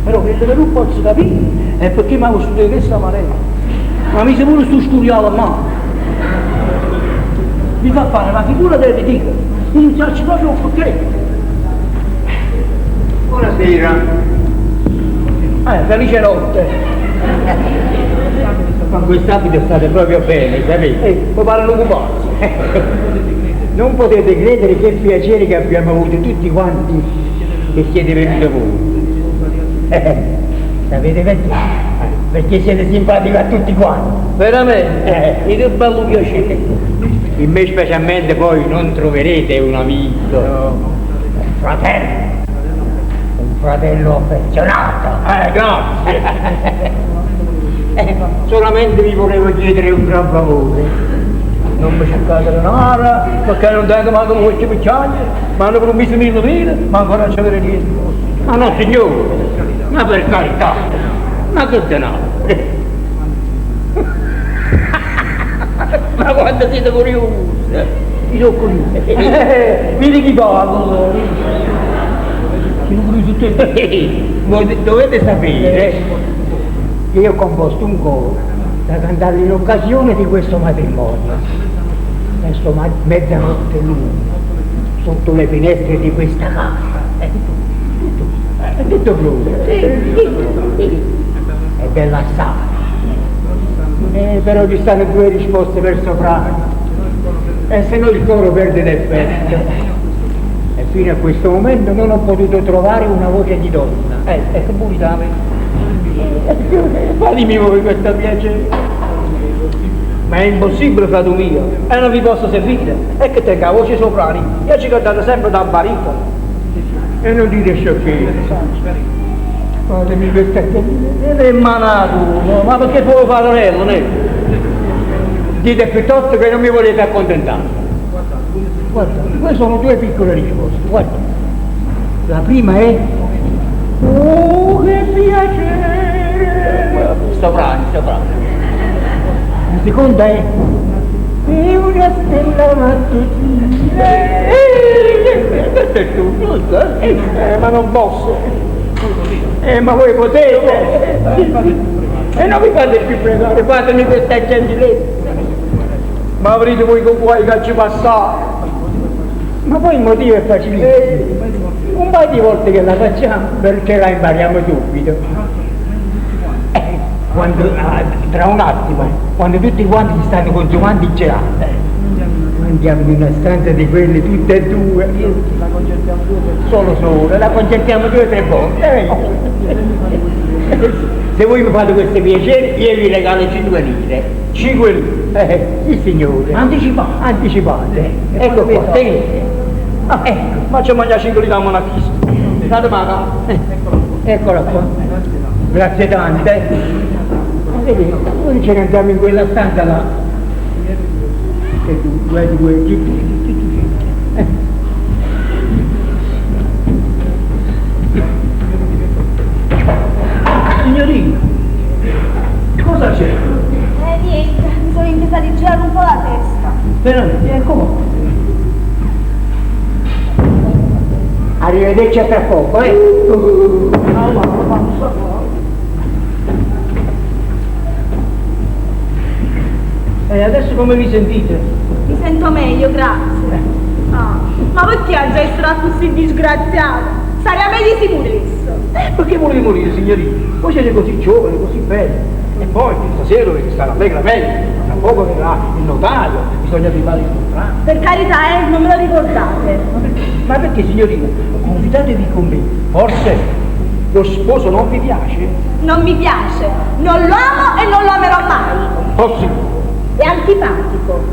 Però quello che non posso capire è perché mi ha vissuto di questa maniera. Ma mi si pure sto scuriato a mano. Mi fa fare la figura del ridicolo. Non faccio proprio un perché. Buonasera. Felice notte. Con quest'abito state proprio bene, sapete? Mi pare un pupazzo. Non potete credere che piacere che abbiamo avuto tutti quanti che siete venuti voi. Sapete perché? Perché siete simpatici a tutti quanti. Veramente? E che bello piacere. In me specialmente poi non troverete un amico, no. Un fratello, un fratello affezionato. Grazie. Solamente vi volevo chiedere un gran favore. Non mi cercate denaro, perché non tengo manco l'occhio per chiagnere, mi hanno promesso 1000 lire, ma ancora non c'è niente. Ma no signore, ma per carità, ma che denaro? Ma quanto siete curiosi? Io sono curioso. Vedi chi parla. Sono curioso te. Voi dovete sapere che io ho composto un coro da cantare in occasione di questo matrimonio. Verso mezzanotte l'una, sotto le finestre di questa casa. È tutto, è tutto pronto. È bella assai. Però ci stanno due risposte per soprano. E se no il coro perde l'effetto. E fino a questo momento non ho potuto trovare una voce di donna. Ecco, pure Fatemi voi questo piacere. Ma è impossibile, frate mio, e non vi posso servire. È che tengo la voce soprano, io ci cantate sempre da baritono. E non dite sciocchezze. Fatemi questa E è manato, ma perché puoi fare l'anello, ne? Dite piuttosto che non mi volete accontentare. Guarda, queste sono due piccole risposte, guarda. La prima è... Oh, che piacere! Soprano, soprano. La seconda è... È una stella mattutina. Questo è tu, giusto? Ma non posso. Ma voi potete! E non vi fate più pregare, fatemi questa gentilezza! Ma avrete voi con guai che ci passate! Ma poi il motivo è facilissimo. Un paio di volte che la facciamo perché la impariamo subito. Quando, tra un attimo, quando tutti quanti si stanno consumando il gelato, andiamo in una stanza di quelle tutte e due, solo solo, la concertiamo due o tre volte. Se voi mi fate questo piacere, io vi regalo 5 lire. 5 lire? Sì signore. Anticipate. Anticipate. Ecco qua, tenete. Ah, ecco, faccio mangiare 5 lire a monarchista. Date la Eccola qua. Grazie tante. Vedi, noi ce ne andiamo in quella stanza là. Che due, due, due, due. Signorina, cosa c'è? Niente, mi sono intesa di girare un po' la testa. Veramente, come? Arrivederci a tra poco, eh? E adesso come vi sentite? Mi sento meglio, grazie. Ah, ma perché oggi essere così disgraziata? Sarebbe meglio se morisse. Perché volevi morire, signorina? Voi siete così giovane, così bella. E poi stasera dovete stare allegramente. Tra poco verrà il notaio, bisogna firmare il contratto. Per carità, non me lo ricordate. Ma perché, signorina? Confidatevi con me. Forse lo sposo non vi piace? Non mi piace. Non lo amo e non lo amerò mai. Possibile. È antipatico,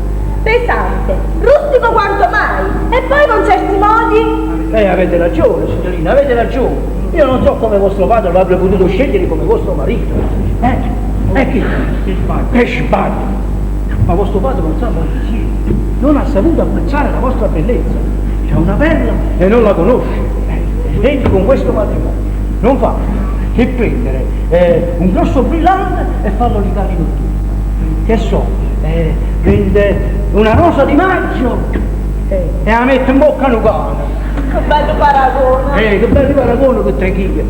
pesante, rustico quanto mai. E poi con certi modi... Avete ragione, signorina, avete ragione. Io non so come vostro padre lo abbia potuto scegliere come vostro marito. Che sbaglio. Che sbaglio. Ma vostro padre non sa quanti siete. Non ha saputo apprezzare la vostra bellezza. C'è una perla e non la conosce. Egli con questo matrimonio non fa che prendere un grosso brillante e farlo ligare in un tubo. Che so, prende una rosa di maggio e la mette in bocca a un cane. Che bello paragone! Che bello paragone che tranquillo!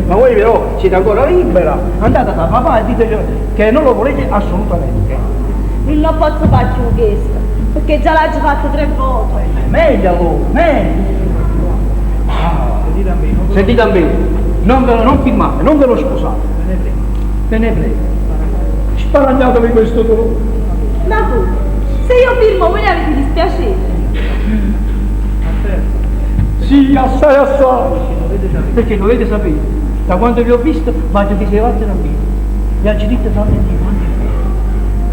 Ma voi però siete ancora libera, andate da papà e dite che non lo volete assolutamente. Non posso fare più questo, perché già l'ho già fatto 3 volte. Meglio allora, meglio! Ah, sentite a me, non ve lo, non firmate, non ve lo sposate. Ve ne prego. Sparagnatevi questo dolore. Ma voi, se io firmo voi ne avete dispiacere. Sì, assai assai. Perché dovete sapere, da quando vi ho visto vado di sevatte da me. Mi ha detto tanto di quanto è bello.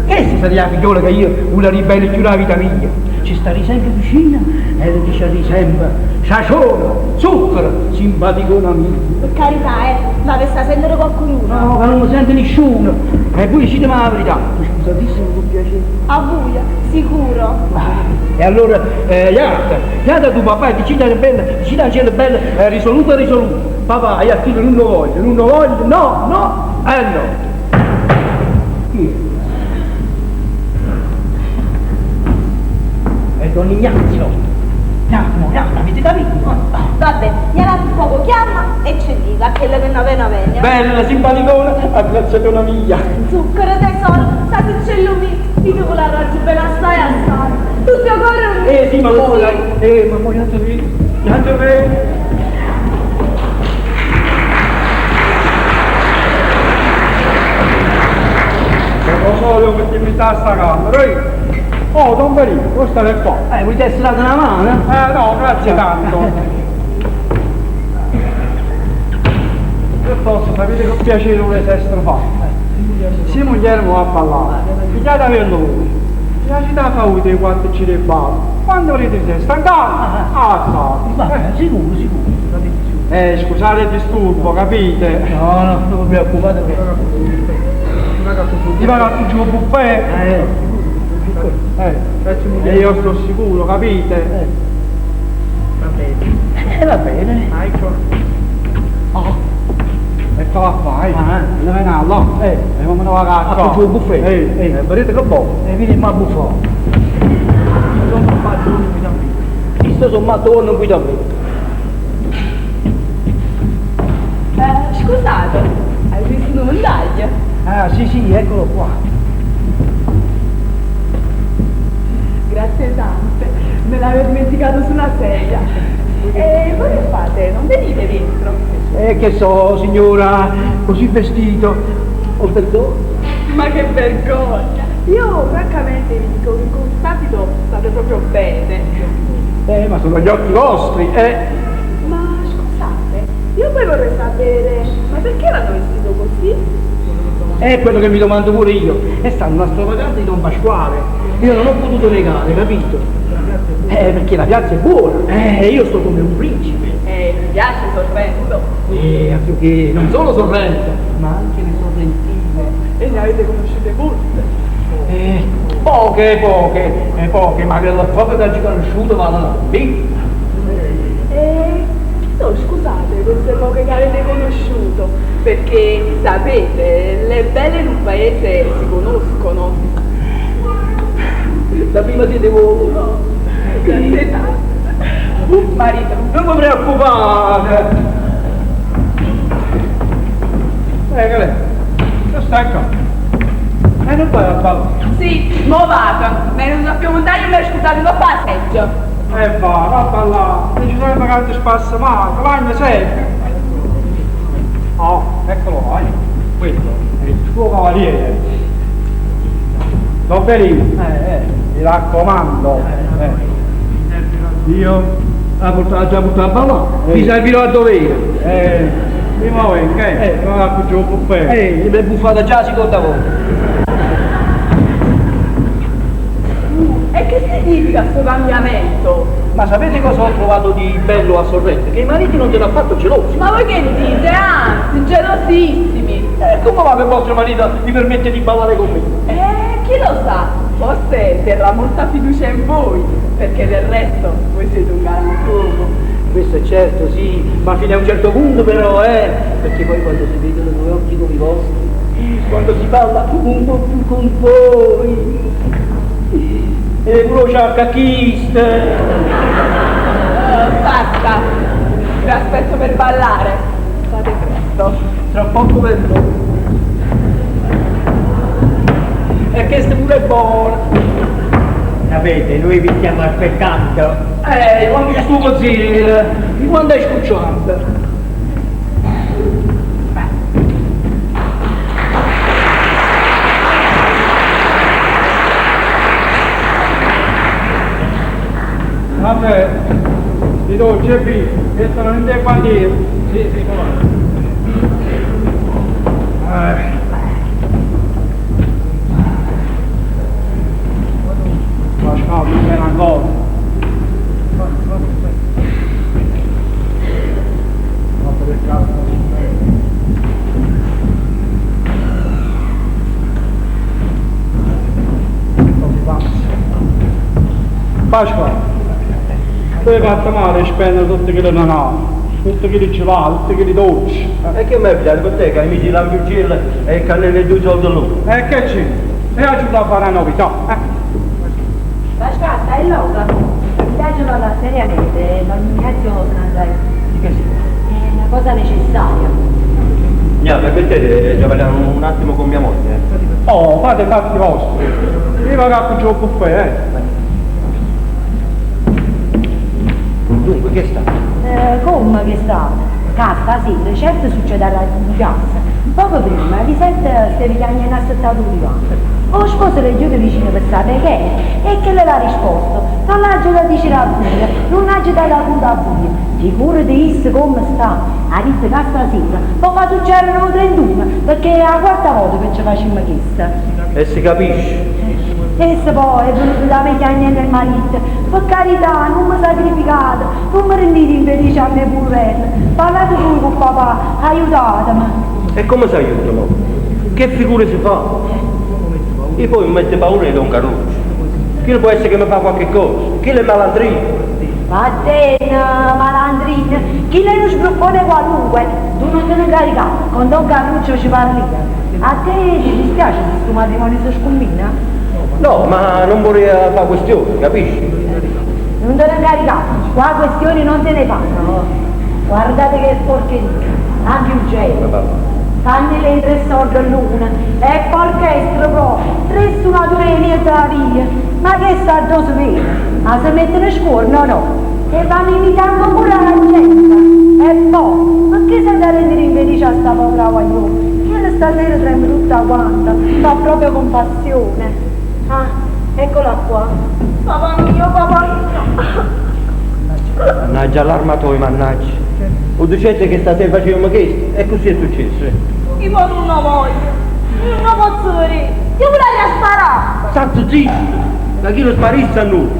Questa sarebbe la figliola che io volevo ribelle più la vita mia. Ci starei sempre vicina e le dice sempre saciona, zucchero, simpaticona mia. Per carità, ma per sta sentire qualcuno? No, che non mi sente nessuno. E voi dite la verità, scusate. Tantissimo con piacere. A voi, sicuro. E allora, jate, jate a tuo papà e dicite bella, dicite a bella, risoluto, risoluto. Papà, io a figlio non lo voglio, non lo voglio, no, no, eh no. Chi è? È Don Ignazio. Andiamo, andiamo, avete capito? Vabbè, gliela un poco chiama e ci dica quello che non viene bene. Bella, simpaticona, abbracciatona mia. Zucchero tesoro, sa se c'è lui, io con la raggio bella assai assai. Tu sei cuore mio. Eh sì, ma poi, ma poi andate via, andate via. Lo so, che ti mi sta sta camera, eh. Oh, Don Perino, questo è qua. Volete essere data una mano? No, grazie tanto. Che posso, sapete che piacere volete essere fatto? Se moglie va a ballare, pigliate averlo voi. Piace da fare dei quattro giri e ballo. Quando volete siete stancati? Ah, sta. Va, sicuro, sicuro. Scusate il disturbo, capite? No, no, non vi preoccupate. Ti vado a giù il buffet? E io sto sicuro, capite? Va bene. Va bene. Oh. E cosa fai? Dove vieni là? E come ne va a Ah, giù il buffet. Vedete che buono. Vieni ma buffo. Sto sommato non guida me. Scusate, hai visto un montaggio? Ah, sì, sì, eccolo qua. Grazie tante, me l'avevo dimenticato sulla sedia. E voi che fate? Non venite dentro? Che so, signora, così vestito, ho vergogna. Ma che vergogna! Io francamente vi dico che con quest'abito state proprio bene. Ma sono gli occhi vostri, eh! Ma scusate, io poi vorrei sapere, ma perché l'hanno vestito così? È quello che mi domando pure io. È stata una stravaganza di Don Pasquale. Io non ho potuto negare, capito? Perché la piazza è buona. Io sto come un principe. Mi piace Sorrento. Altro che non solo Sorrento, ma anche le sorrentine. E ne avete conosciute molte? Poche, poche, poche, ma quella poca che ho conosciuto vanno bene. Chi sono, scusate, queste poche che avete conosciuto? Perché, sapete, le belle in un paese si conoscono. La prima siete voi. No, grazie tanto. Marito. Non vi preoccupate. Che lei? Che stai qua? Non vai a ballare? Sì, mo vado. Ma non sappiamo andare, mi scusate, non fa seggio. Va, va a ballare. Dici sempre che ti spassa male, vai sempre. Oh, eccolo qua. Questo è il suo cavaliere. Don Perino, mi raccomando. Io la portata già portata a ballare. Mi servirò a dovere. Mi muovo, che? Non la giù il buffet. Mi è buffata già la seconda volta. E che significa sto cambiamento? Ma sapete cosa ho trovato di bello a Sorrento? Che i mariti non te l'hanno affatto gelosi. Ma voi che dite? Anzi, gelosissimi. Come va che vostro marito vi permette di ballare con me? Chi lo sa? Forse terrà molta fiducia in voi, perché del resto voi siete un galantuomo. Questo è certo, sì, ma fino a un certo punto però, perché poi quando si vedono due occhi come i vostri, quando si parla un po' più con voi, e pure c'è cacchista. Basta, vi aspetto per ballare, fate presto. Tra poco vengo. E questa pure è buona. Sapete, noi vi stiamo aspettando. Quando c'è sto consiglio, quando è scucciante. Vabbè, ti do il GP, che sono in te quanti. Sì, sì, come. Ma ciao, non viene ancora. Ma per cazzo. Pasquale, tu hai fatto male a spendere tutte quelle denaro, tutte quelle gelate, tutte quelle dolci. E che mi hai pigliato con te che hai messo l'ampiuccella e il cannello e due soldi l'uno? E che c'è? E oggi da fare una novità, eh? Pasquale, stai loco? Mi piace parlare seriamente, Don Ignazio se ne andrà. Di che si È una cosa necessaria. Gnà, permettete, già parliamo un attimo con mia moglie. eh. Oh, fate i fatti vostri. Io vado a cucire il buffet, eh. Dunque, che sta? Eh, come che sta? Che stasera, certo succederà in piazza. Poco prima, Lisetta stava chiagnando assettato un divano. O sposo le giù vicino per sapere che è, e che le ha risposto. Non l'ha da dire a voi, non ha da la punta a voi. Figurati isse come sta. Ha detto che stasera poi fa succedere un 31, perché è la quarta volta che ci facciamo questa. E si capisce. Essa poi è venuta da me chiagnendo il marito. Per carità, non mi sacrificate, non mi rendete infelice a me poverella. Parlate voi con papà, aiutatemi. E come si aiuta mo? Che figura si fa? E poi mi mette paura di Don Carluccio. Chi può essere che mi fa qualche cosa? Chi è malandrino? Vattene, malandrino, chi è uno sbruffone qualunque, tu non te ne incaricare, con Don Carluccio ci parli. A te ti dispiace se sto matrimonio si scombina? No, ma non vorrei fare questione, capisci? Non te ne incaricare, qua questioni non se ne fanno. Guardate che porcheria, anche un gelo. Fanne tre soldi all'una, e orchestra proprio, tre suonatori in mezzo alla via. Ma che sta addosso vero? Ma se mettono scorno no? E vanno imitando pure la gente. E poi, perché si è da rendere infelice a sta povera guaglione? Che stasera trema tutta quanta, fa proprio compassione. Ah, eccola qua. Papà mio, papà mio. Mannaggia l'armatore, mannaggia. O dicete che stasera facevamo questo, e così è successo. eh. Io non lo voglio. Io non posso vedere. Io volevo sparare. Stato zitto! Da chi lo sparisse a noi?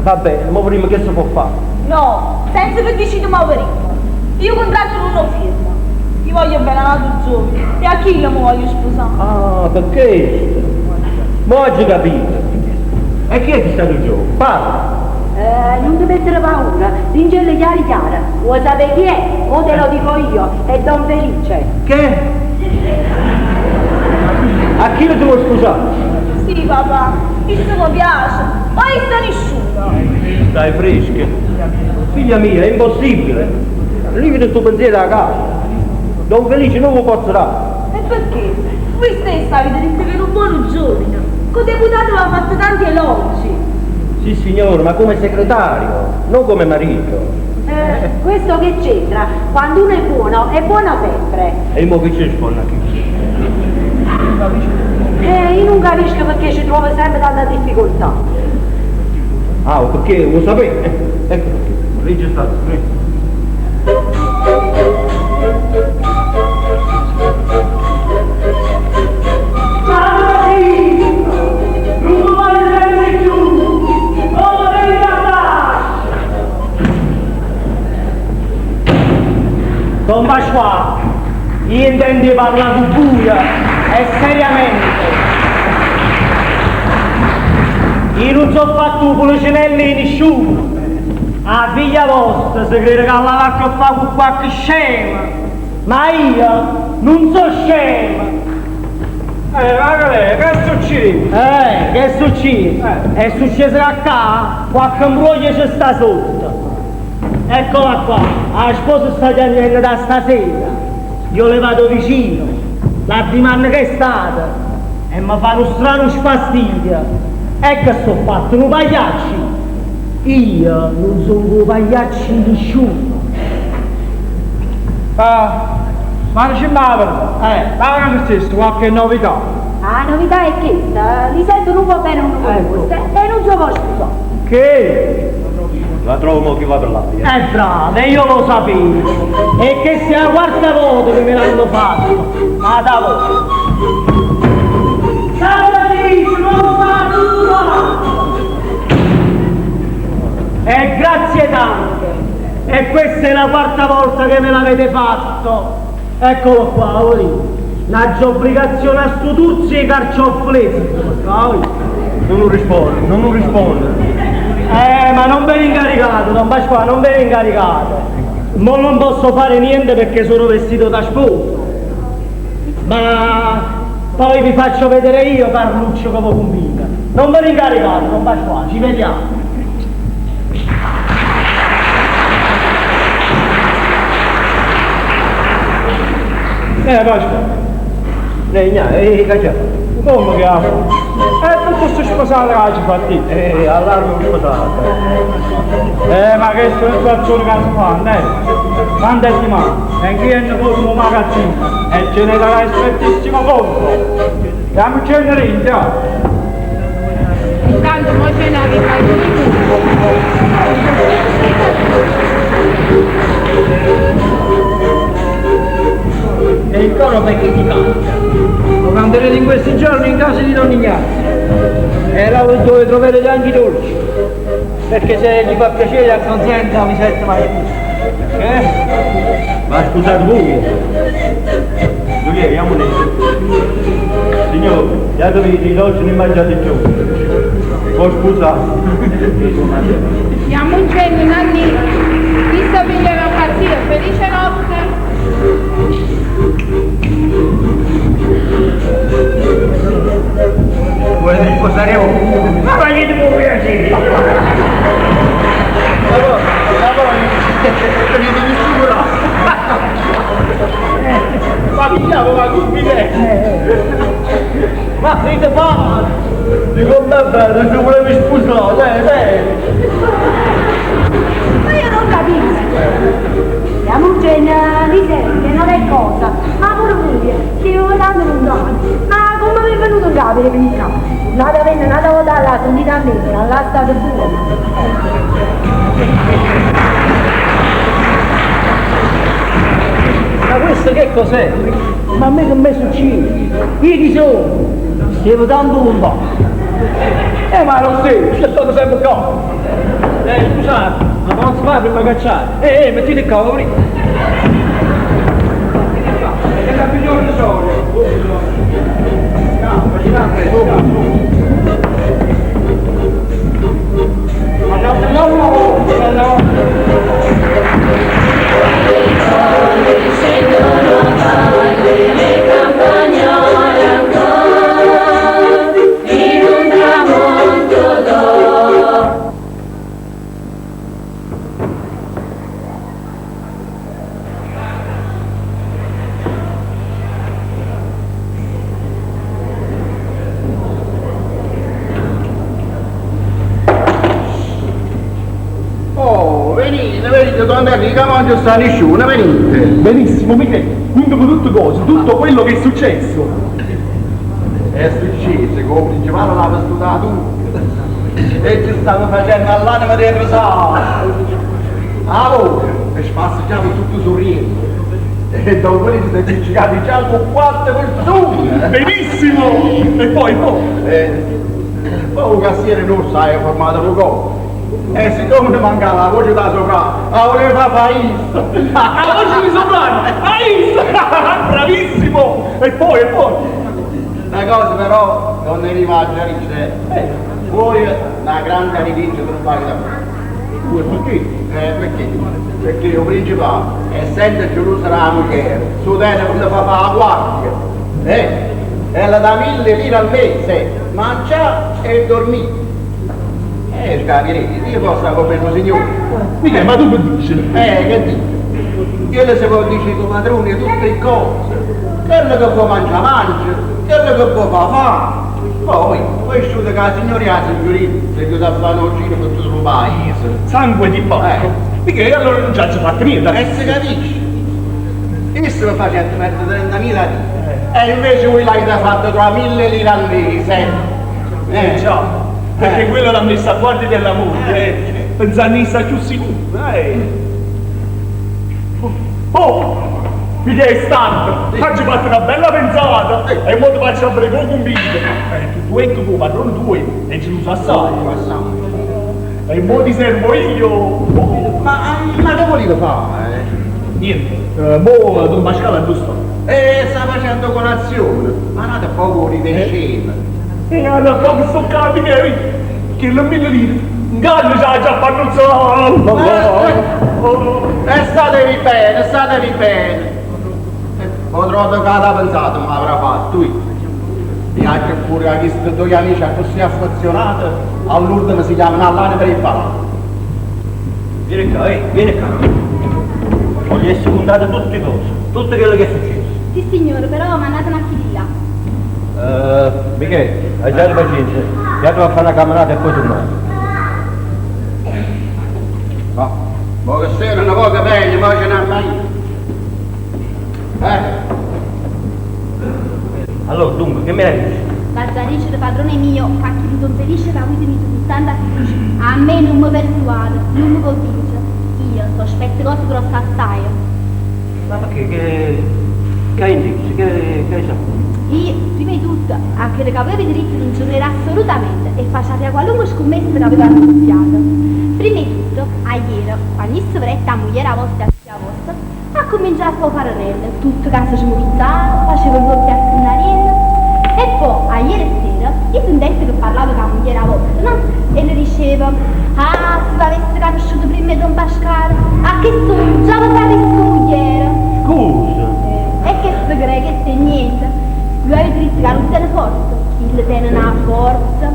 Va bene, ma prima che si può fare? No, senza che dici di muovere. Io contratto non lo firmo. Io voglio bene all'altro giovane e a chi lo voglio sposare? Ah, perché? Mo oggi capito. E chi è che sta stato giù? Parla. Non ti mettere paura, dingelle chiari chiara. Vuoi sapere chi è? O te lo dico io, è Don Felice. Che? A chi lo ti vuoi sposare? Sì, papà, questo mi piace, ma questo nessuno. Stai fresca. Figlia mia, è impossibile. Levati sto pensiero da casa. Don Felice non lo posso dare. E perché? Voi stessa avete detto che era un buon giovane. Con deputato aveva fatto tanti elogi. Sì signore, ma come segretario, non come marito. Questo che c'entra? Quando uno è buono sempre. E mo che ci risponde a chi? Io non capisco perché ci trovo sempre tanta difficoltà. Ah, perché lo sapete? Ecco perché. Registrato, prego. Don Pasquale, io intendo parlare con voi e seriamente. Io non sono fatto pulcinelli nessuno. La figlia vostra si crede che la vacca fa con qualche scema, ma io non sono scema. Ma che è? Che succede? Che succede? È successo che qua qualche imbroglio ci sta sotto. Eccola qua, la sposa sta piangendo da stasera. Io le vado vicino, la domanda che è stata e mi fa uno strano sfastidio. Ecco sto fatto, un pagliaccio. Io non sono un pagliaccio nessuno. Ma non c'è mai Ma che è successo? Qualche novità? La novità è questa, li sento non va bene uno con questo e non so cosa scusa. Che? La trovo mo che va per l'aria. Bravo, io lo sapevo. E che sia la quarta volta che me l'hanno fatto. Ma da voi. E grazie tante. E questa è la quarta volta che me l'avete fatto. Eccolo qua, ora. La obbligazione a sto tuzzi e carciofflesi. Non risponde, non risponde. Ma non ve ne incaricate, don Pasquale, non ve ne incaricate. Mo non posso fare niente perché sono vestito da sposo. Ma poi vi faccio vedere io Carluccio come combina. Non ve ne incaricate, don Pasquale, ci vediamo. Pasquale. Lei, che c'è? Come chiamo? Tu posso sposare la ci fatti? Allarme sposato. Ma che situazione che si fanno, eh? Quando è di mano? E anche io ne un magazzino e ce ne darà strettissimo conto. Andiamo a in Intanto mo ce ne arriva il E il coro perché ti canta? Lo canterete in questi giorni in casa di Don Ignazio. È là dove troverete anche i dolci. Perché se gli fa piacere acconsenta mi sento mai più. Eh? Ma scusate voi. Giulietta, andiamo lì. Signore, già che i dolci non mangiate più. Può scusare. Andiamo un genio, Nanni. Chi sta piglia la pazzia? Felice notte. Volete sposare voi? Ma che ti può piacere? Ma pigliamo, ma complimenti! Ma che fa? Dico, vabbè, non ci volevi sposare, dai, Ma io non capisco. La moglie mi sente, non è cosa, ma pure voi, stiamo tanto lontano. Ma come vi è venuto in capo di venire qua? Nata venne, nata volta là, sentite a me, là state buono. Ma questo che cos'è? Ma a me che mi succede? Io chi sono? Stiamo tanto lontano. Ma lo stesso, c'è stato sempre qua. Scusate, ma non si fa prima cacciare? Mettete qua, aprite. È la migliore storia. Le campagnole ancora in un tramonto d'oro. Oh, venite, venite, don Enrico, non ci sta nessuno, venite. Benissimo, Michele, quindi con tutte cose, tutto quello che è successo. È successo che il principale l'aveva studiato tutto. E ci stava facendo all'anima del rosario. Ah, oh, e spasseggiava tutto sorriendo. E dopo lì si è appiccicato già con quattro persone. Benissimo! E poi, poi? Poi il cassiere non sa, è formato poco. E siccome ne mancava la voce da soprano, la voleva fare faista. La voce di soprano! Faista! Bravissimo! E poi, e poi? Una cosa però non ne rimane a dice. Poi una grande rivincita non fai da me. Perché? Perché? Perché il principale, essendo geloso della moglie, su telefono fa fare la guardia. E la da 1000 lire al mese, mangia e dormì. Capirete, io posso come il signore. Mica, ma tu che dici? Che dici? Io le si può dire con padrone tutte le cose. Quello che può mangiare, mangia. Quello che può fare, fa. Poi, questo che la signoria, la signorina, si aiuta a fare un giro per tutto il paese. Sangue di porco. Mica, allora non ci ha fatto niente. E si capisce. Questo mi fa 130.000 lire. E invece voi l'avete fatto tra 1000 lire al mese. Già. Perché quello l'ha messa a guardia della moglie, pensando che sta più sicuro, Oh! Mica è stato! Oggi ho fatto una bella pensata! E ora ti faccio aprire con convinto! Tu e tu, padrone tu, e ci uso assai! E mo ti servo io! Oh. Ma che volevo fare? Niente, mo Don Pasquale dove sta? Sta facendo colazione, ma nata poco di scena. E allora poco sto qua, Michele, che le mille lire, inganno ci ha già fatto E statevi bene, statevi bene. Ho trovato che l'ha pensato, ma avrà fatto io. E anche pure a questi due amici così affezionati, all'ultimo si chiamano all'anima per il palazzo. Vieni qua, vieni qua. Voglio essere contato tutte cose, tutto quello che è successo. Sì signore, però mandate una chi là. Michele, hai già pazienza, già tu a fare una camminata e poi tornare. Ma, ma che sera una poca meglio, ma ce n'è mai. Allora, dunque, che me ne dici? Bazzarice, il padrone mio, che ha chiuso Don Felice che ha avuto con tanta fiducia, a me non mi persuade, non mi convince. Io sospetto cose grosse assai. Ma perché? Che hai inteso? Che hai saputo? Io, prima di tutto, a quello che avevo diritto non ci credo assolutamente e faceva qualunque scommessa che aveva annunziato. Prima di tutto, a ieri, quando io sovretta a moglie a vostra e a figlia vostra, ha cominciato a fare farinella, tutto casa ci muovizzava, faceva un po' a sennariello. E poi, a ieri sera, io sentette che parlava con la moglie a vostra, no? E le diceva, ah, se vi avesse conosciuto prima di Don Pasquale, a che sono, già vi sarei moglie. Scusa! E che si crede, che se niente. Lui aveva detto che non tiene forza, il tiene una forza.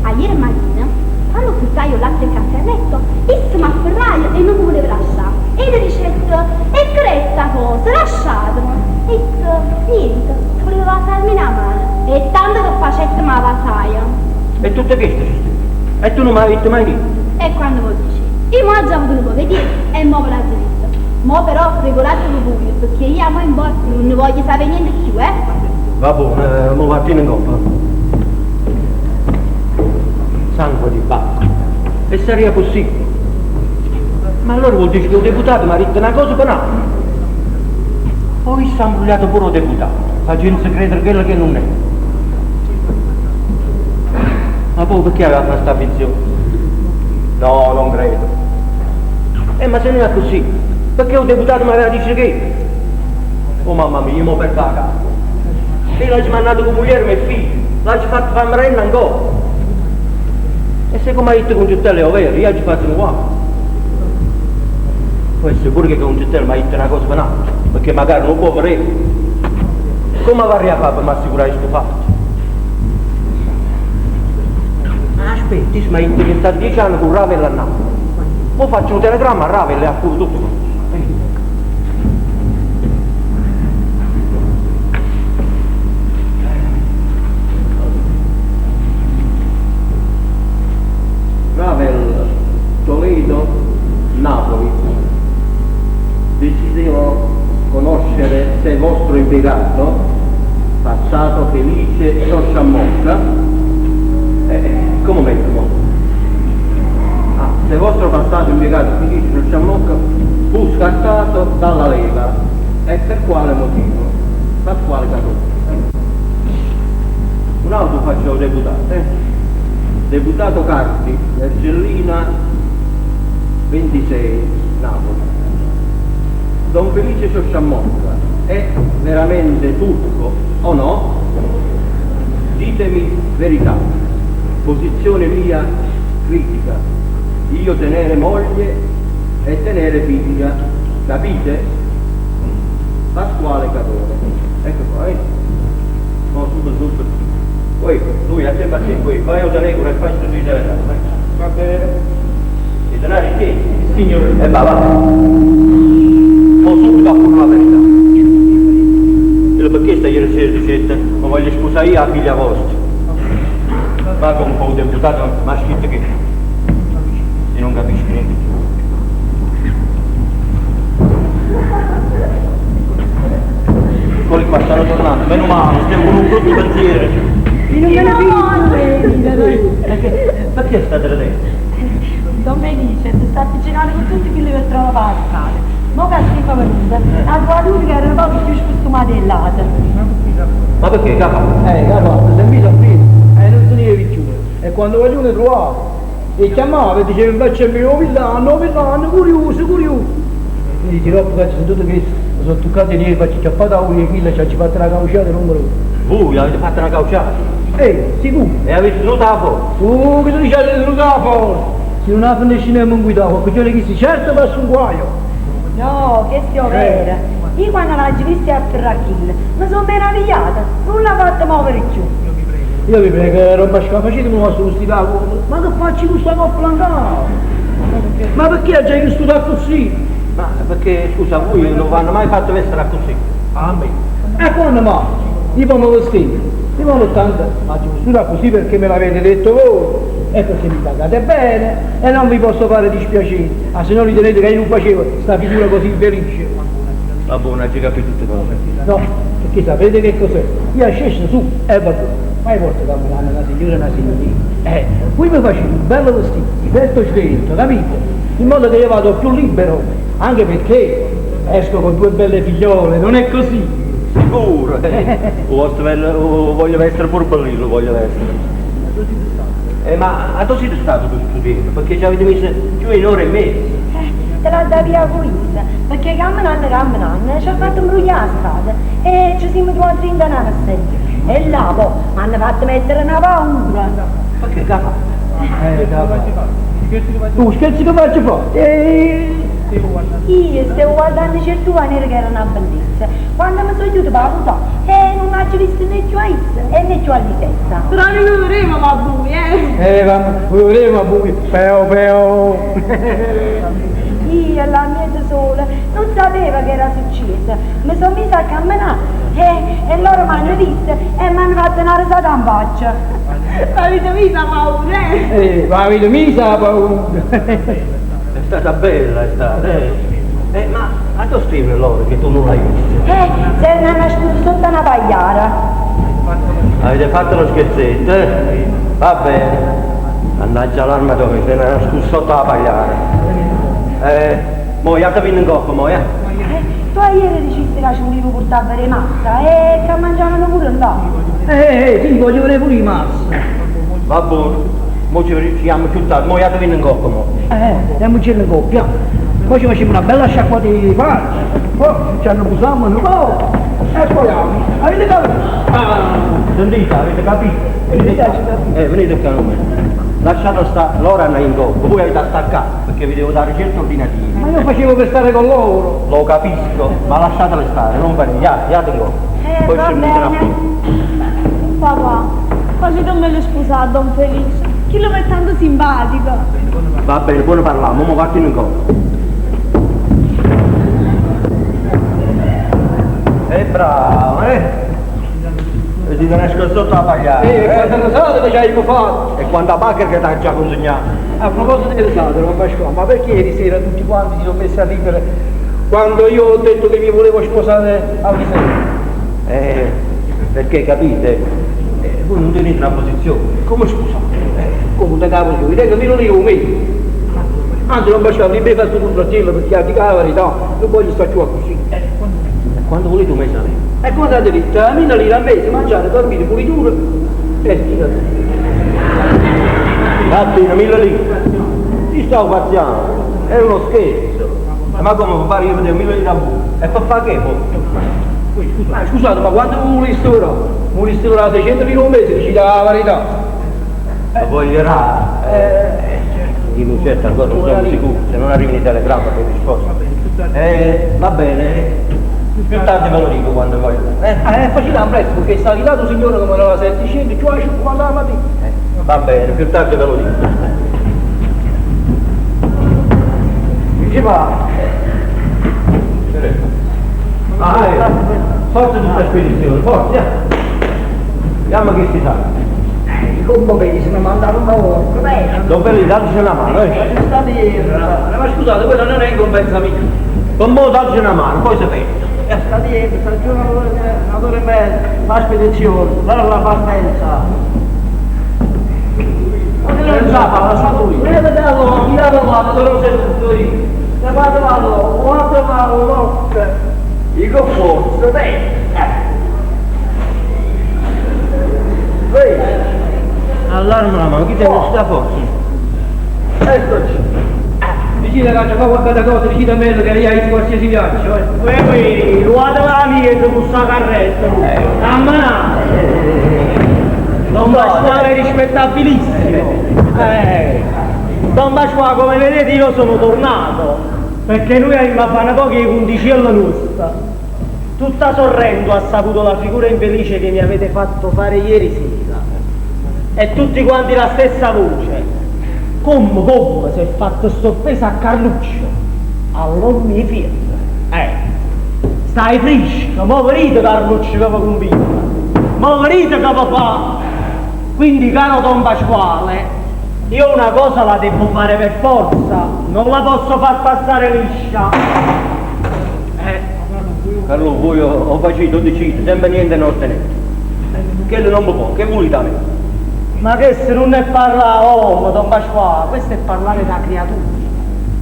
A ieri mattina, quando portai il latte e il caffè a letto, essa mi afferraia e non mi voleva lasciare. E le dicette, e che è sta cosa, lasciatemi. E essa, niente, voleva vasarmi una mano. E tanto che facette ma vasaia. E tutte queste ci stai? E tu non mi hai detto mai niente? E quando voi dici? Io mo ho già avuto un po' di e mo ve l'ho detto. Mo però regolatevi voi, perché io a mo in poi non ne voglio sapere niente più, eh? Va buono, mo vattene in coppa. Sangue di Bacco. E sarebbe possibile? Ma allora vuol dire che il deputato mi ha detto una cosa per un'altra. Poi si è imbrogliato pure il deputato, facendo credere quello che non è. Ma poi perché aveva fatto questa finzione? No, non credo. Ma se non è così, perché il deputato mi aveva detto che? Oh mamma mia, io mo perdo la casa. Io l'ho mandato con moglie e figlio, l'ho fatto fare merenda ancora. E se come ha detto con Giuttella è vero, io ho fatto un uomo. Può essere pure che con Giuttella mi ha detto una cosa per un'altra, perché magari non può vedere. Come avrei a fare per mi assicurare questo fatto? Aspetta, mi ha detto che sta 10 anni con Ravel a Napoli. Poi faccio un telegramma a Ravel e appuro tutto. Ravel, Toledo, Napoli. Desidero conoscere se il vostro impiegato, passato Felice Sciosciammocca, come metto mo? Ah, se il vostro passato impiegato Felice Sciosciammocca fu scartato dalla leva e per quale motivo? Pasquale Catone. Un altro faccio il deputato, eh? Deputato Cardi, Mergellina 26, Napoli. Don Felice Sciosciammocca è veramente turco o no? Ditemi verità. Posizione mia critica. Io tenere moglie e tenere figlia. Capite? Pasquale Catone. Ecco qua, eh? No, subito, subito. Poi lui a te a te, poi vai a telefono e fai sto di telefono. Va bene. I denari sì? Signore. E va, va. Mo subito appuro la verità. Io perché sta ieri sera dicete, ma voglio sposare io la figlia vostra. Ma con un po' di deputato mi ha scritto che io non capisco niente. Quelli qua stanno tornando, meno male, stiamo con un brutto pensiero. Io non me ne fido. Perché state ridendo? Don Felice si sta avvicinando con tutti quelli che trova per la strada. Mo che si fa venuta, la tua l'unica era un po' più scostumata dell'altra. Ma perché, capo? Capo, si è messo a fine. Non se ne iva più. E quando vogliono trovare, e chiamava e diceva invece il mio villano, villano, curioso, curioso. E dice, dopo che ho sentito che mi sono toccato e faccio chiappata a uno e chi ci ha fatto una cauciata e non me lo. Voi avete fatto una cauciata? Ehi, sicuro. E avete tenuto la forza? Oh, che tu dici avete tenuto la forza? Se non la finisce nemmeno guidare, qualche che si certo passa un guaio. No, che sia vera. Io quando l'ho vista a Ferrachilla mi sono meravigliata, non l'ho fatta muovere più. Io vi prego, Don Pasquale, facetemi un vostro stivago. Ma che faccio questa coppola in capo? Ma perché già che studiato così? Ma perché, scusa, voi non vi hanno mai fatto vestire così? A me? E quando mai? Io poi mi vestito. Io mi 80, ma ci studiato così perché me l'avete detto voi. E perché mi pagate bene e non vi posso fare dispiacere. Ah, se no ritenete che io non facevo sta figura così felice. Va buono, ci capito tutte cose. No, perché sapete che cos'è? Io sceso su e vabbè, ma io porto camminando una signora e una signorina. Voi mi facete un bello vestito, diverto svelto, capite? In modo che io vado più libero, anche perché esco con due belle figliole, non è così? Sicuro! Voglio essere pure bellino, voglio essere. Ma a dove siete stato tutto tempo? Perché ci avete messo più di un'ora e mezza. Te l'ha da via questa, perché camminando, camminando, ci ha fatto imbrogliare la strada e ci siamo trovati in una sedia. E là poi mi hanno fatto mettere una paura. Perché che ha fatto? Tu scherzi che faccio fare? Io stavo guardando certo nero che era una bellezza. Quando mi sono chiuso per la puttana, non ho visto né più a Issa e né più a Lisetta. Però noi vorremmo ma voi, eh! Ma vorremmo a voi, peo peo! Io, la mia sola, non sapevo che era successo. Mi sono messa a camminare e loro mi hanno visto e mi hanno fatto una risata in faccia. Avete misa paura, eh? Ma avete misa paura! È stata bella, è stata, eh. Ma a dove scrivono loro che tu non l'hai vista? Si erano nascosti sotto una pagliara. Avete fatto lo scherzetto, eh? Va bene. Mannaggia l'arma dove si era nascosto sotto la pagliara. Mo, iate in coppa, mo, eh? Tu ieri dicesti che ci volevo portare per le massa e che mangiavano pure là. Sì, voglio vedere pure i massa. Va buono. Mo ci chiamo più tardi, mo iate in coppa, mo. Andiamoci in coppia. Poi ci facciamo una bella sciacquata di faccia, poi ci annusiamo un po' e poi avete capito? Ah, sentite, avete capito? Venite qua un momento. Lasciate stare, loro hanno in coppa, voi avete staccato perché vi devo dare certi ordinativi. Ma io facevo per stare con loro. Lo capisco, ma lasciatele stare, non venite, iate in coppa. Poi va ci venite bene. Papà, facetemelo scusare, Don Felice, chi lo è tanto simpatico. Va bene, buono parliamo, mo vattene in coppa. Bravo, eh? E ti nascosto sotto la pagliara. Quanta risata che ci hai fatto! E quanta pacca che ti ha già consegnato! A proposito di risate, non Pasquale, ma perché ieri sera tutti quanti si sono messi a ridere quando io ho detto che mi volevo sposare a Lisetta? Perché capite? Voi non tenete una posizione, come sposate? Come te cavo io? Tengo meno lì un mese. Anzi, non Pasquale, mi fatto un fratello perché dico la verità, non voglio stare più così. Quando volete un mese a lei? E come andate detto? 1000 lire al mese, mangiare, dormire, pulitura e stirate. Va bene, 1000 lire. Ci stavo pazziando, era uno scherzo. Ma come fare io vedevo 1000 lire a voi? E per fare che poi? Ma scusate, ma quando voleste ora? Voleste ora 600 lire un mese, dici la verità. Lo voglierà. Io certo ancora non sono sicuro, se non arriva il telegramma per risposta. Va bene. Più tardi ve lo dico quando voglio. Facciamo presto, perché sta dato signore come la 700, ci vuole 50 la mattina. Va bene, più tardi ve lo dico. Ci va. Ah, forza tutta la spedizione, forza. Vediamo che si sa. Il combo che gli sono mandato una volta. Don Felice, dateci una mano, eh. Ma scusate, quella non è incombenza mia. Con mo dateci una mano, poi sapete. Sta dietro, sta giù un'ora e mezza, la spedizione, la partenza. Ma che non sa, la so lui. Dico forza, dai. Allarma la mano, chi te ne sta forza? Eccoci. Vicino che fa qualche cosa, vicino a me che lei ha qualsiasi viaggio. Ui, guarda la mia con questa carretta. Camminate. Don Pasquale rispettabilissimo. Eh, Don Pasquale, come vedete io sono tornato, perché noi abbiamo a fare poco 'e cunticielle nuoste. Tutta Sorrento ha saputo la figura infelice che mi avete fatto fare ieri sera. E tutti quanti la stessa voce. Come, come si è fatto st'offesa a Carluccio? All'omme 'e fierro. Eh. Stai frisco, mo vedite Carluccio che vi combina. Mo vedite che vi fa. Quindi caro Don Pasquale, io una cosa la devo fare per forza, non la posso far passare liscia. Eh. Carlo, voi 'o facite, 'o dicite, sempre niente ne ottenete. Chello non mi può, che vulite 'a me? Ma chesto nun è parlà 'a ommo, Don Pasquale, questo è parlare da creatura.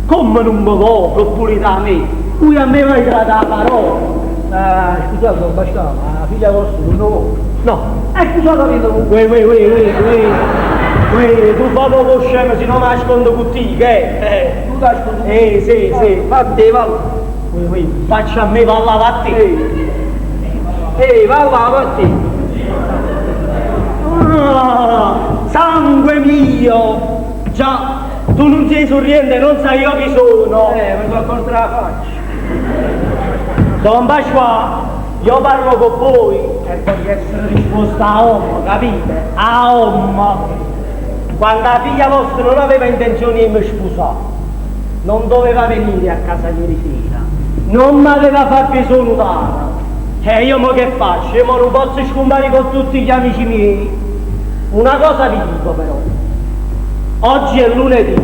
Comme nun me vo, che vulite 'a me? Vui a me m'avite dato 'a parola. Ah, scusate Don Pasquale, ma 'a figlia vostra nun 'o vo. No. E scusate avete voi. Uè, uè, uè, uè, uè, uè, tu fa poco 'o scemo, si no m' 'a sconto cu tico, eh. Eh, tu t' 'a sconto cu Eh, sì, sì. Fatte, va. Uè, uè, faccia a me, va là, va a te. Ehi, va là, va a te. Ah, sangue mio! Già, tu nun sei sorriente e non sai io chi sono. Eh, mi sono accorto la faccia. Don Pasquà, io parlo con voi e voglio essere risposta a uomo, capite? A uomo. Quando la figlia vostra non aveva intenzione di mi sposare, non doveva venire a casa ieri sera, non mi aveva fatto salutare. E io mo che faccio? Io mo non posso scomparire con tutti gli amici miei. Una cosa vi dico però, oggi è lunedì,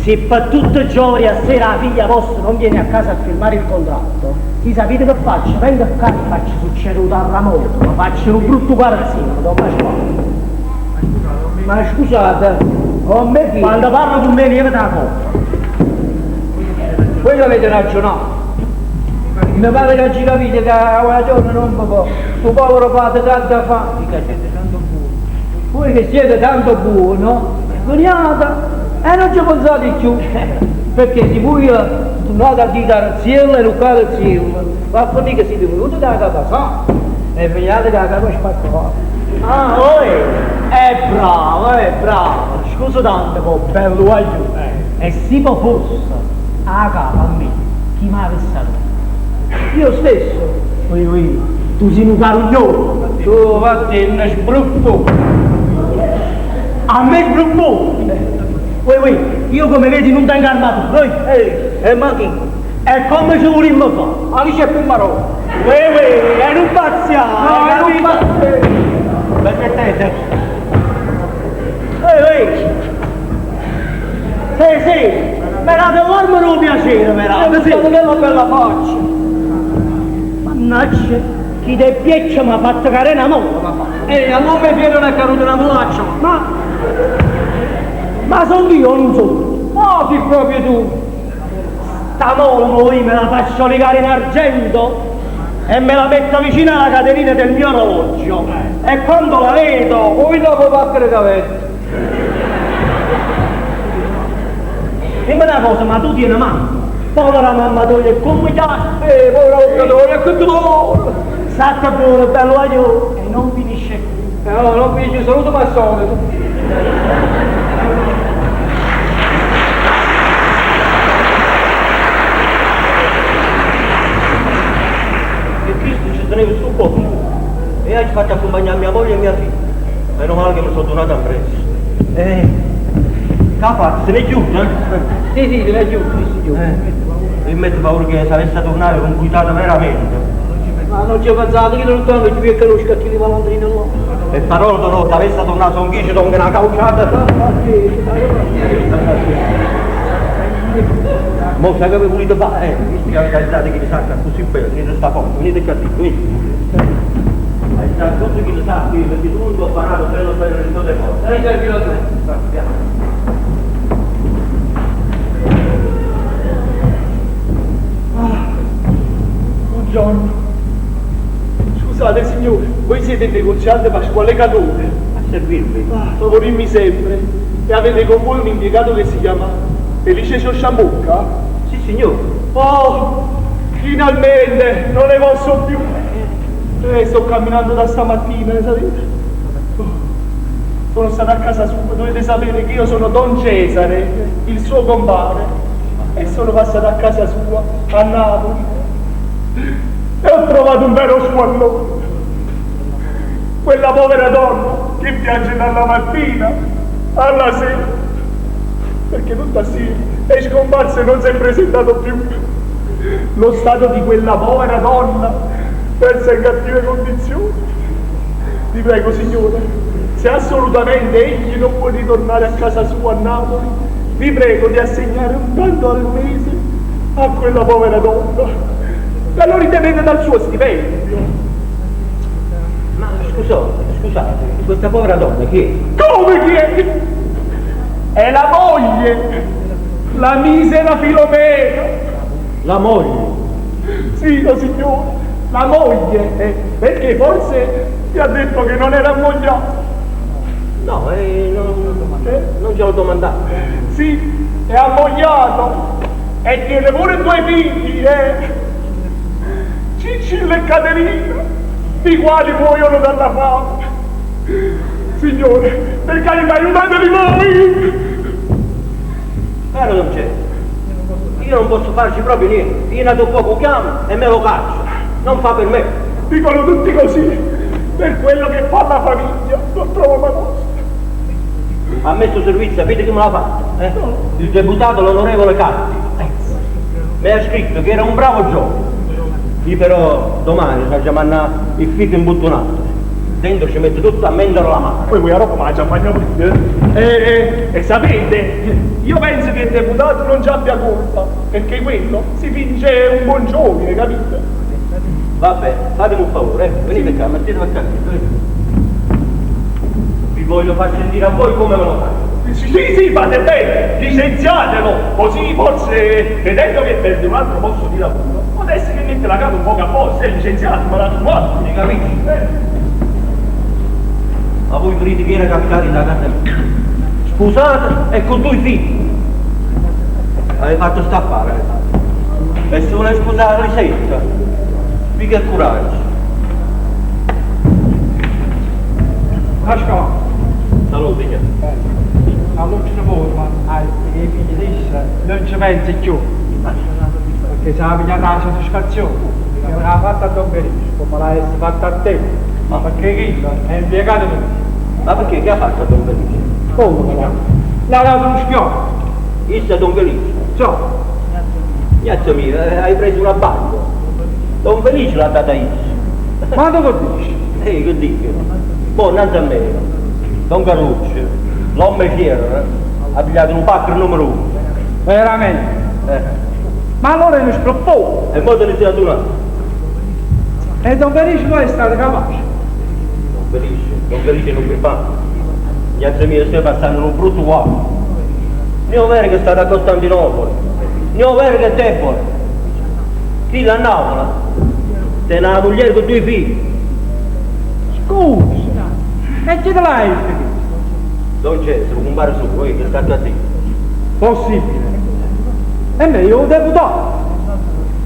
se per tutto il giorno a sera la figlia vostra non viene a casa a firmare il contratto, chi sapete che faccio? Vengo qua e faccio succedere un terremoto, ma faccio un brutto carrozzino, Don Pasquale. Ma scusate, ho me figlio. Quando parlo con me levate la coppa. Voi avete ragionato. Mi pare che ci capite che una giorno non mi può. Tuo povero padre tanta fatica, siete tanto buono. Voi che siete tanto buono, veniate e non ci pensate più. Perché se voi tornate a dire a Ziella e Luca Ziella, va a finire che siete venuti da casa sana e veniate da casa spaccata. Ah, oi! È bravo, è bravo. Scusa tanto, po' bello aiuto. E se poi fosse a capo a me, chi mi avesse dato? Io stesso. Ui, ui, tu sei un carugnone. Tu vattene sbruffu. A me sbruffu? Ui, ui, io come vedi non tengo armatura, ui. E ma chi? E come ci vorremmo fare? Alice e Pumarolo. Ui, ui, e non pazziamo, No, e non capito? Permettete? Ehi, ehi! Sì, sì, me la devo armare un piacere, me la sì. sì. Che bella faccia! Mannaggia, chi te piaccia mi ha fatto cadere una molla, mi ha fatto. Ehi, a nome pieno non è caduta una molaccia! Ma... Ma sono io o non sono? No, sì proprio tu! Sta mola mo io me la faccio legare in argento e me la metto vicino alla catenina del mio orologio. E quando la vedo... Poi dopo battere cavetto! Dimmi una cosa, ma tu tieni mano? Povera mamma tua, e come ti Povera operatore, che dolore! State buono, bello aiuto! E non finisce qui. No, non finisce, saluto ma al solito. E Cristo ci teneva sul posto. E hai fatto accompagnare mia moglie e mia figlia. Meno male che mi sono tornato a presto. Che ha fatto? Se n'è chiuso, eh? Sì, sì, se n'è chiuso, sì, sì. Mi metto paura che se avesse tornare con cuidado veramente. Ma non ci ho pensato che non torno, ci conosco chi li malandrini là. E parola d'onore, se avesse tornato sono chi ci do una cauciata. Mo sai che vi volete fare? Visto che avete alzato chi li sacca così bello, venite sta porta, venite qua dentro, venite. Alzate tutto chi li sa qui, perché tutto ho parato bello bello di tutte le cose. Eh? Buongiorno. Scusate signore, voi siete il negoziante Pasquale Cadone. A servirvi. Ah, favorirmi sempre. E avete con voi un impiegato che si chiama Felice Ciosciambocca? Sì signore. Oh, finalmente, non ne posso più. Sto camminando da stamattina, sapete? Oh. Sono stato a casa sua, dovete sapere che io sono Don Cesare, il suo compare, e sono passato a casa sua, a Napoli, e ho trovato un vero squallore. Quella povera donna che piange dalla mattina alla sera, perché tutta assieme è scomparsa e non si è presentato più. Lo stato di quella povera donna versa in cattive condizioni. Vi prego, signore, se assolutamente egli non può ritornare a casa sua a Napoli, vi prego di assegnare un tanto al mese a quella povera donna. E lo ritenete dal suo stipendio. Ma scusate, scusate, questa povera donna chi è? Come chi è? È la moglie, la misera Filomena. La moglie? Sì, lo signore, la moglie, perché forse ti ha detto che non era ammogliato. No, non ce l'ho domandato. Sì, è ammogliato e tiene pure due figli, Ciccillo e Caterina, i quali muoiono dalla fame. Signore, per carità, aiutateli voi! Caro Don Cesare, io non posso farci proprio niente. Io nato poco chiamo e me lo caccio. Non fa per me. Dicono tutti così. Per quello che fa la famiglia, non trovo mano. A me sto servizio, sapete chi me l'ha fatto? No. Il deputato, l'onorevole Catti. Mi ha scritto che era un bravo giovane. Io però domani ci facciamo andare il fico imbottonato. Dentro ci metto tutta a mendola amara. Poi quella roba mangia, mangia pure. E sapete, io penso che il deputato non ci abbia colpa, perché quello si finge un buon giovane, capite? Vabbè, fatemi un favore, venite qua, mettetevi qua. Vi voglio far sentire a voi come me lo fate. Sì, sì, fate bene, licenziatelo, così forse, vedendo che perde un altro posto di lavoro, può essere che mette la casa un poco a posto, è licenziato, ma la tua, mi capisci? Ma voi vedete che era capitato in casa mia? Sposata e con due figli. Avete fatto stappare, avete fatto. E se vuole sposare Lisetta, mica il coraggio. Pasquale. Salute, signore. Allora ci vuole, ma i figli disse, non ci pensi più. Perché se la pigliata la soddisfazione, che l'ha fatta a Don Felice, come l'avesse fatta a te. Ma perché chi è impiegato tu? Ma perché? Che ha fatto a Don Felice? Come? L'ha dato uno schiocco. Issa Don Felice? So. Ignazio mio, hai preso una banda. Don Felice l'ha data Issa. Ma dove dici? Che dico? Boh, innanzi a me, Don Carluccio, l'uomo fiero, ha pigliato un pacco numero 1. Veramente? Ma allora è uno sgroppone. E mo te ne sei adunato. E Don Felice poi è stato capace. Don Felice non mi fa. Ignazio mio, stai passando un brutto uomo. Ne ho vero che è stato a Costantinopoli, ne ho vero che è debole. Chi la Napoli? Te una moglie con due figli. Scusa, e chi te l'hai il figlio? Don Cesare, un compare suo, che sta a te. Possibile. E meglio un deputato.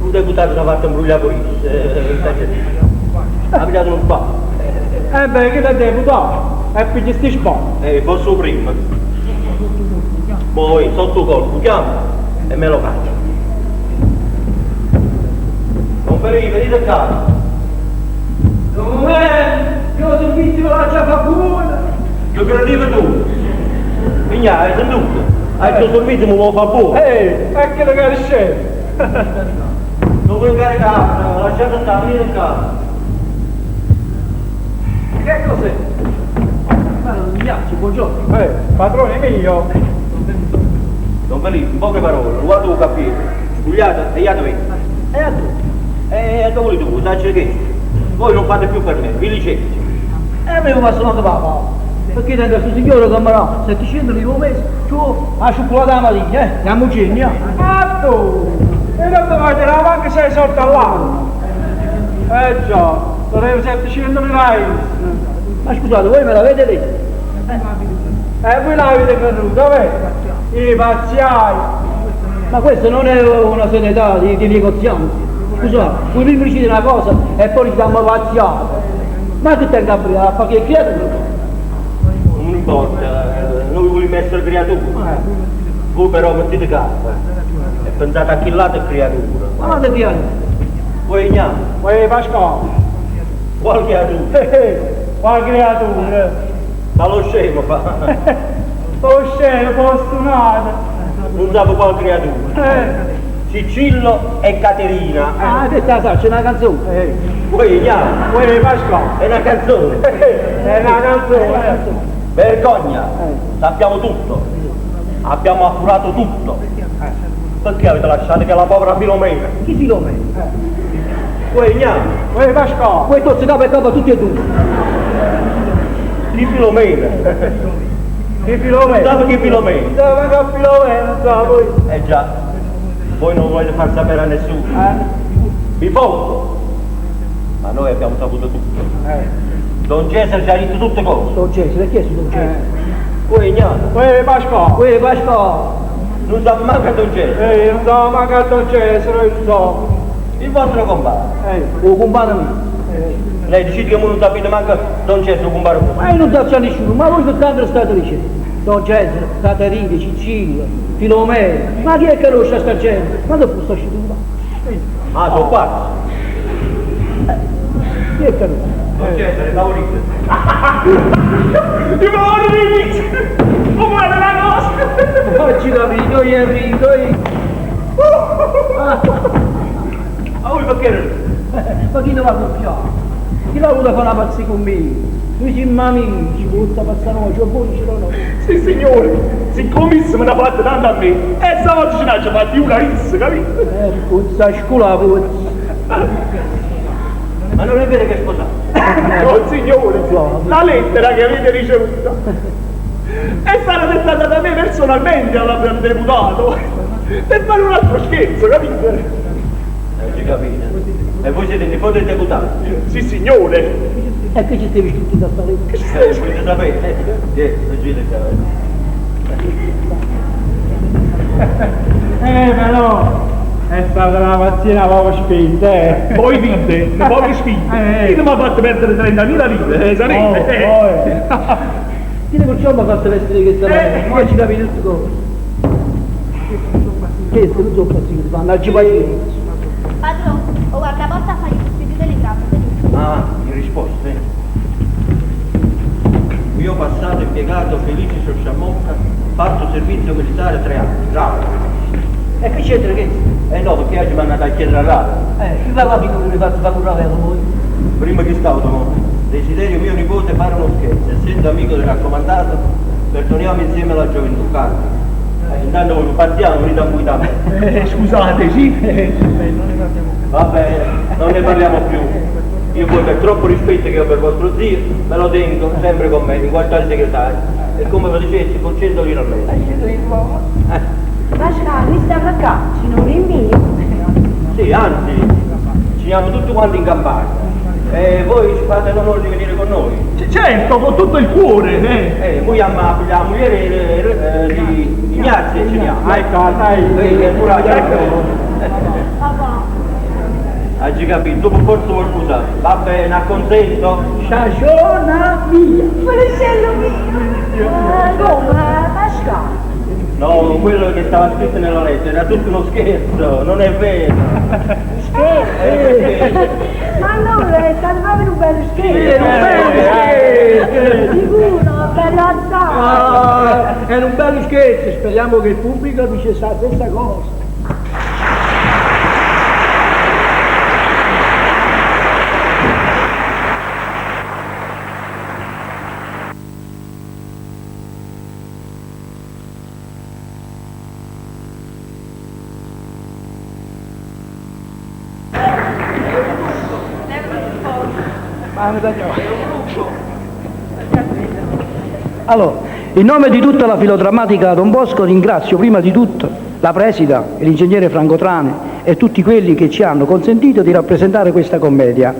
Un deputato si è fatto imbrogliare pure. Ha pigliato uno sbaglio. Eh beh, che è deputato? E piglia sti sbagli. Posso prima. Poi sotto colpo chiamo e me lo faccio. Don Felipe, venite qua. Dov'è? Io servizio me la già fa buona. Che credevi tu? Migna, hai sentito? Hai il tuo servizio, me lo fa buono. Ehi, è che lo capisce. Non vuoi incaricare, lasciate stare, venite qua. Che cos'è? Ignazio, buongiorno. Padrone mio. Don Felipe, in poche parole, guarda un cappello, spugliate e iate via. E a tu? E a dove tu, sai che? Voi non fate più per me, vi licenzio. E a me mi passa l'altro papà. Perché tengo questo signore che mi dà 700 lire al mese, tu la cioccolata la mattina, eh? Andiamo genio. Ah tu! E non ti fai la banca 6 soldi all'anno. Eh già, dovevo 700 lire. Ma scusate, voi me l'avete detto? E voi l'avete creduto, vero? I pazziai! Ma questa non è una serietà di negozianti. Scusate, voi prima dite una cosa e poi diciamo pazziate. Ma che tengo a fare che chiedo? Non importa, noi volimmo essere creature. Voi però mettete capo e pensate a chi l'altro è creatura. Ma che creatura? Voi gnà. Uè Pasquale. Qual creatura? Qual creatura? Ma lo scemo fa. Lo scemo, fortunato. Non sa qual creatura. Ciccillo e Caterina. Ah, che sta, c'è una canzone. Uè gnà. Uè Pasquale. È una canzone. È una canzone. Vergogna. Sappiamo tutto. Abbiamo appurato tutto. Perché avete lasciato che la povera Filomena? Chi Filomena? Uè gnà. Uè Pasquale. Uè tozzi capo e capo tutti e due. Chi Filomena? Chi Filomena? Non sa chi Filomena? Non sa chi Filomena, non sa voi. Eh già, voi non volete far sapere a nessuno. Vi fondo. Ma noi abbiamo saputo tutto. Don Cesare ci ha detto tutte cose. Don Cesare, chi è Don Cesare? Uè gnà. Uè Pasquale. Uè Pasquale. Non sa manca Don Cesare. Non sa manca Don Cesare, non so. Il vostro compare. O compare mio. Lei dice che voi non sapete manco Don Cesare, compare voi. Ma io non so nessuno, ma voi soltanto state dicendo. Don Cesare, Caterina, Ciccillo, Filomena, ma chi è che conosce sta gente? Quando fu sta scrittura? Ah, sono pazzi. Chi è che conosce? Don Cesare, favorito. Io me voglio dire, come era la cosa? Oggi capito, io rido, io. Ma voi perché? Ma chi ne va a copiare? Chi l'ha avuto a fare una pazzia con me? Noi siamo amici, butta passare noi, cioè voi ce l'ho. Sì signore, siccome me ne ha fatto tanto a me, e stavolta ce n'ha già fatti una rissa, capito? Puzza scuola, puzza. Ma non è vero che è sposato? No signore, la lettera che avete ricevuta è stata dettata da me personalmente al deputato per fare un altro scherzo, capito? Non ci capite. E voi siete il nipote del deputato? Sì signore. E che ci stavi scritto da stare? Che ci stavi scritto? Volete sapere? Non ci Però è stata una pazzia poco spinta, eh. Voi dite, poco spinta. Chi mi ha fatto perdere 30.000 lire, sapete? Oh, Chi ne perciò mi ha fatto vestire questa roba? Poi ci capite tutto cosa. Che non sono pazzia, ti fanno oggi pazienza. Padrone, o guardaporta fa il spedito telegrafo, tenete. Ah, in risposta, eh. Mio passato impiegato Felice Sciosciammocca, fatto servizio militare 3 anni. Bravo. E che c'entra che? Eh no, perché oggi mi hanno andato a chiedere a radio. Chi va la figura che fatto fare un ravello voi? Prima che stavo, desiderio mio nipote fare uno scherzo, essendo amico del raccomandato, perdoniamo insieme alla gioventù, caro. Intanto voi partiamo, venite a guidare. Scusate, sì. Va bene, non ne parliamo più. Io poi per troppo rispetto che ho per vostro zio, me lo tengo sempre con me, in qualità di segretario. E come vi dicessi, con 100 lire al mese. Pasquale, mi stiamo qua, ci non rinvio. Sì, anzi, ci andiamo tutti quanti in campagna. E voi ci fate l'onore di venire con noi? Certo, con tutto il cuore! Voi la moglie di Ignazio e ci andiamo. Ecco, dai. Papà. Hai capito, dopo forse vuoi scusare. Va bene, acconsento. Sciasciona via! Maresciallo mio! Come, Pasquale? No, quello che stava scritto nella lettera era tutto uno scherzo, non è vero. Scherzo? Ma allora è stato proprio un bello scherzo. Un bello scherzo! Sicuro, bello assai! Ah, era un bello scherzo, speriamo che il pubblico dicesse la stessa cosa. Allora, in nome di tutta la filodrammatica Don Bosco ringrazio prima di tutto la presida e l'ingegnere Franco Trane e tutti quelli che ci hanno consentito di rappresentare questa commedia.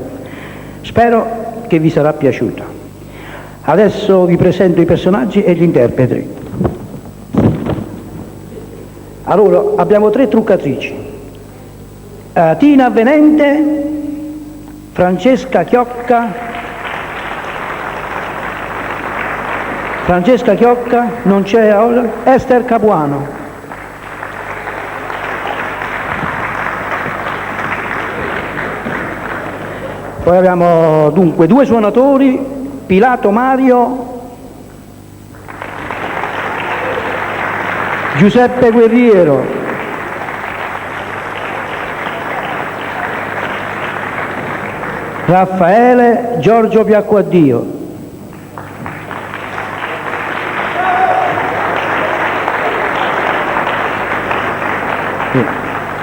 Spero che vi sarà piaciuta. Adesso vi presento i personaggi e gli interpreti. Allora, abbiamo 3 truccatrici. Tina Avvenente, Francesca Chiocca Francesca Chiocca, non c'è ora, Esther Capuano. Poi abbiamo dunque due suonatori, Pilato Mario, Giuseppe Guerriero. Raffaele Giorgio Piacquaddio.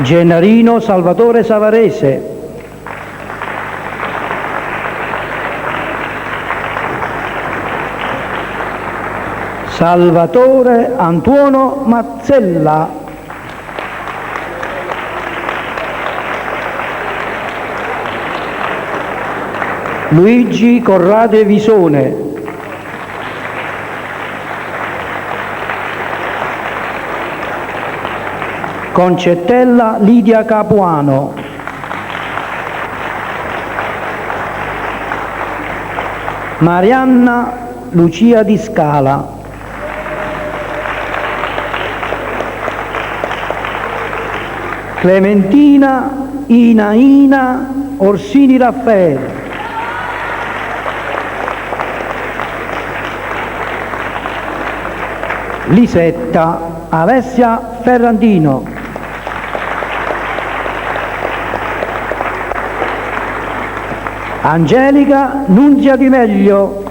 Gennarino Salvatore Savarese. Salvatore Antuono Mazzella. Luigi Corrade Visone. Concettella Lidia Capuano. Marianna Lucia Di Scala. Clementina Ina Ina Orsini Raffaele. Lisetta Alessia Ferrandino. Angelica Nunzia Di Meglio.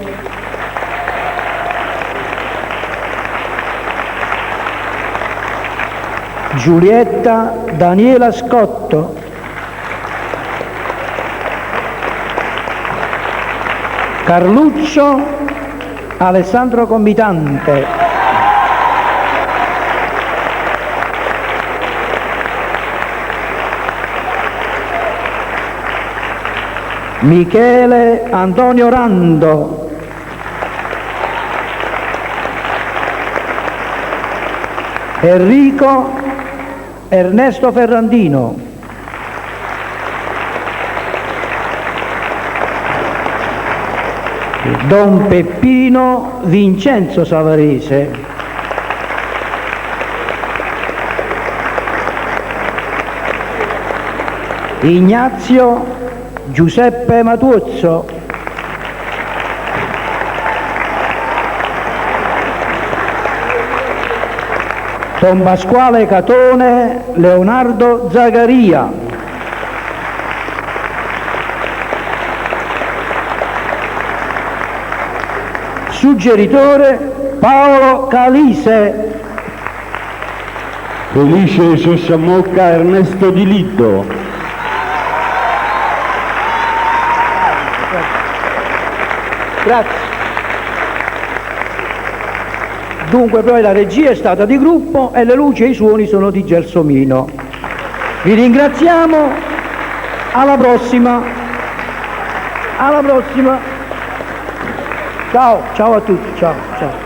Giulietta Daniela Scotto. Carluccio Alessandro Comitante. Michele Antonio Rando. Enrico Ernesto Ferrandino. Don Peppino Vincenzo Savarese. Ignazio Giuseppe Matuozzo. Don Pasquale Catone, Leonardo Zagaria. Suggeritore Paolo Calise. Felice Sciosciamocca Ernesto Di Liddo. Grazie. Dunque poi la regia è stata di gruppo e le luci e i suoni sono di Gelsomino. Vi ringraziamo, alla prossima. Alla prossima. Ciao, ciao a tutti, ciao, ciao.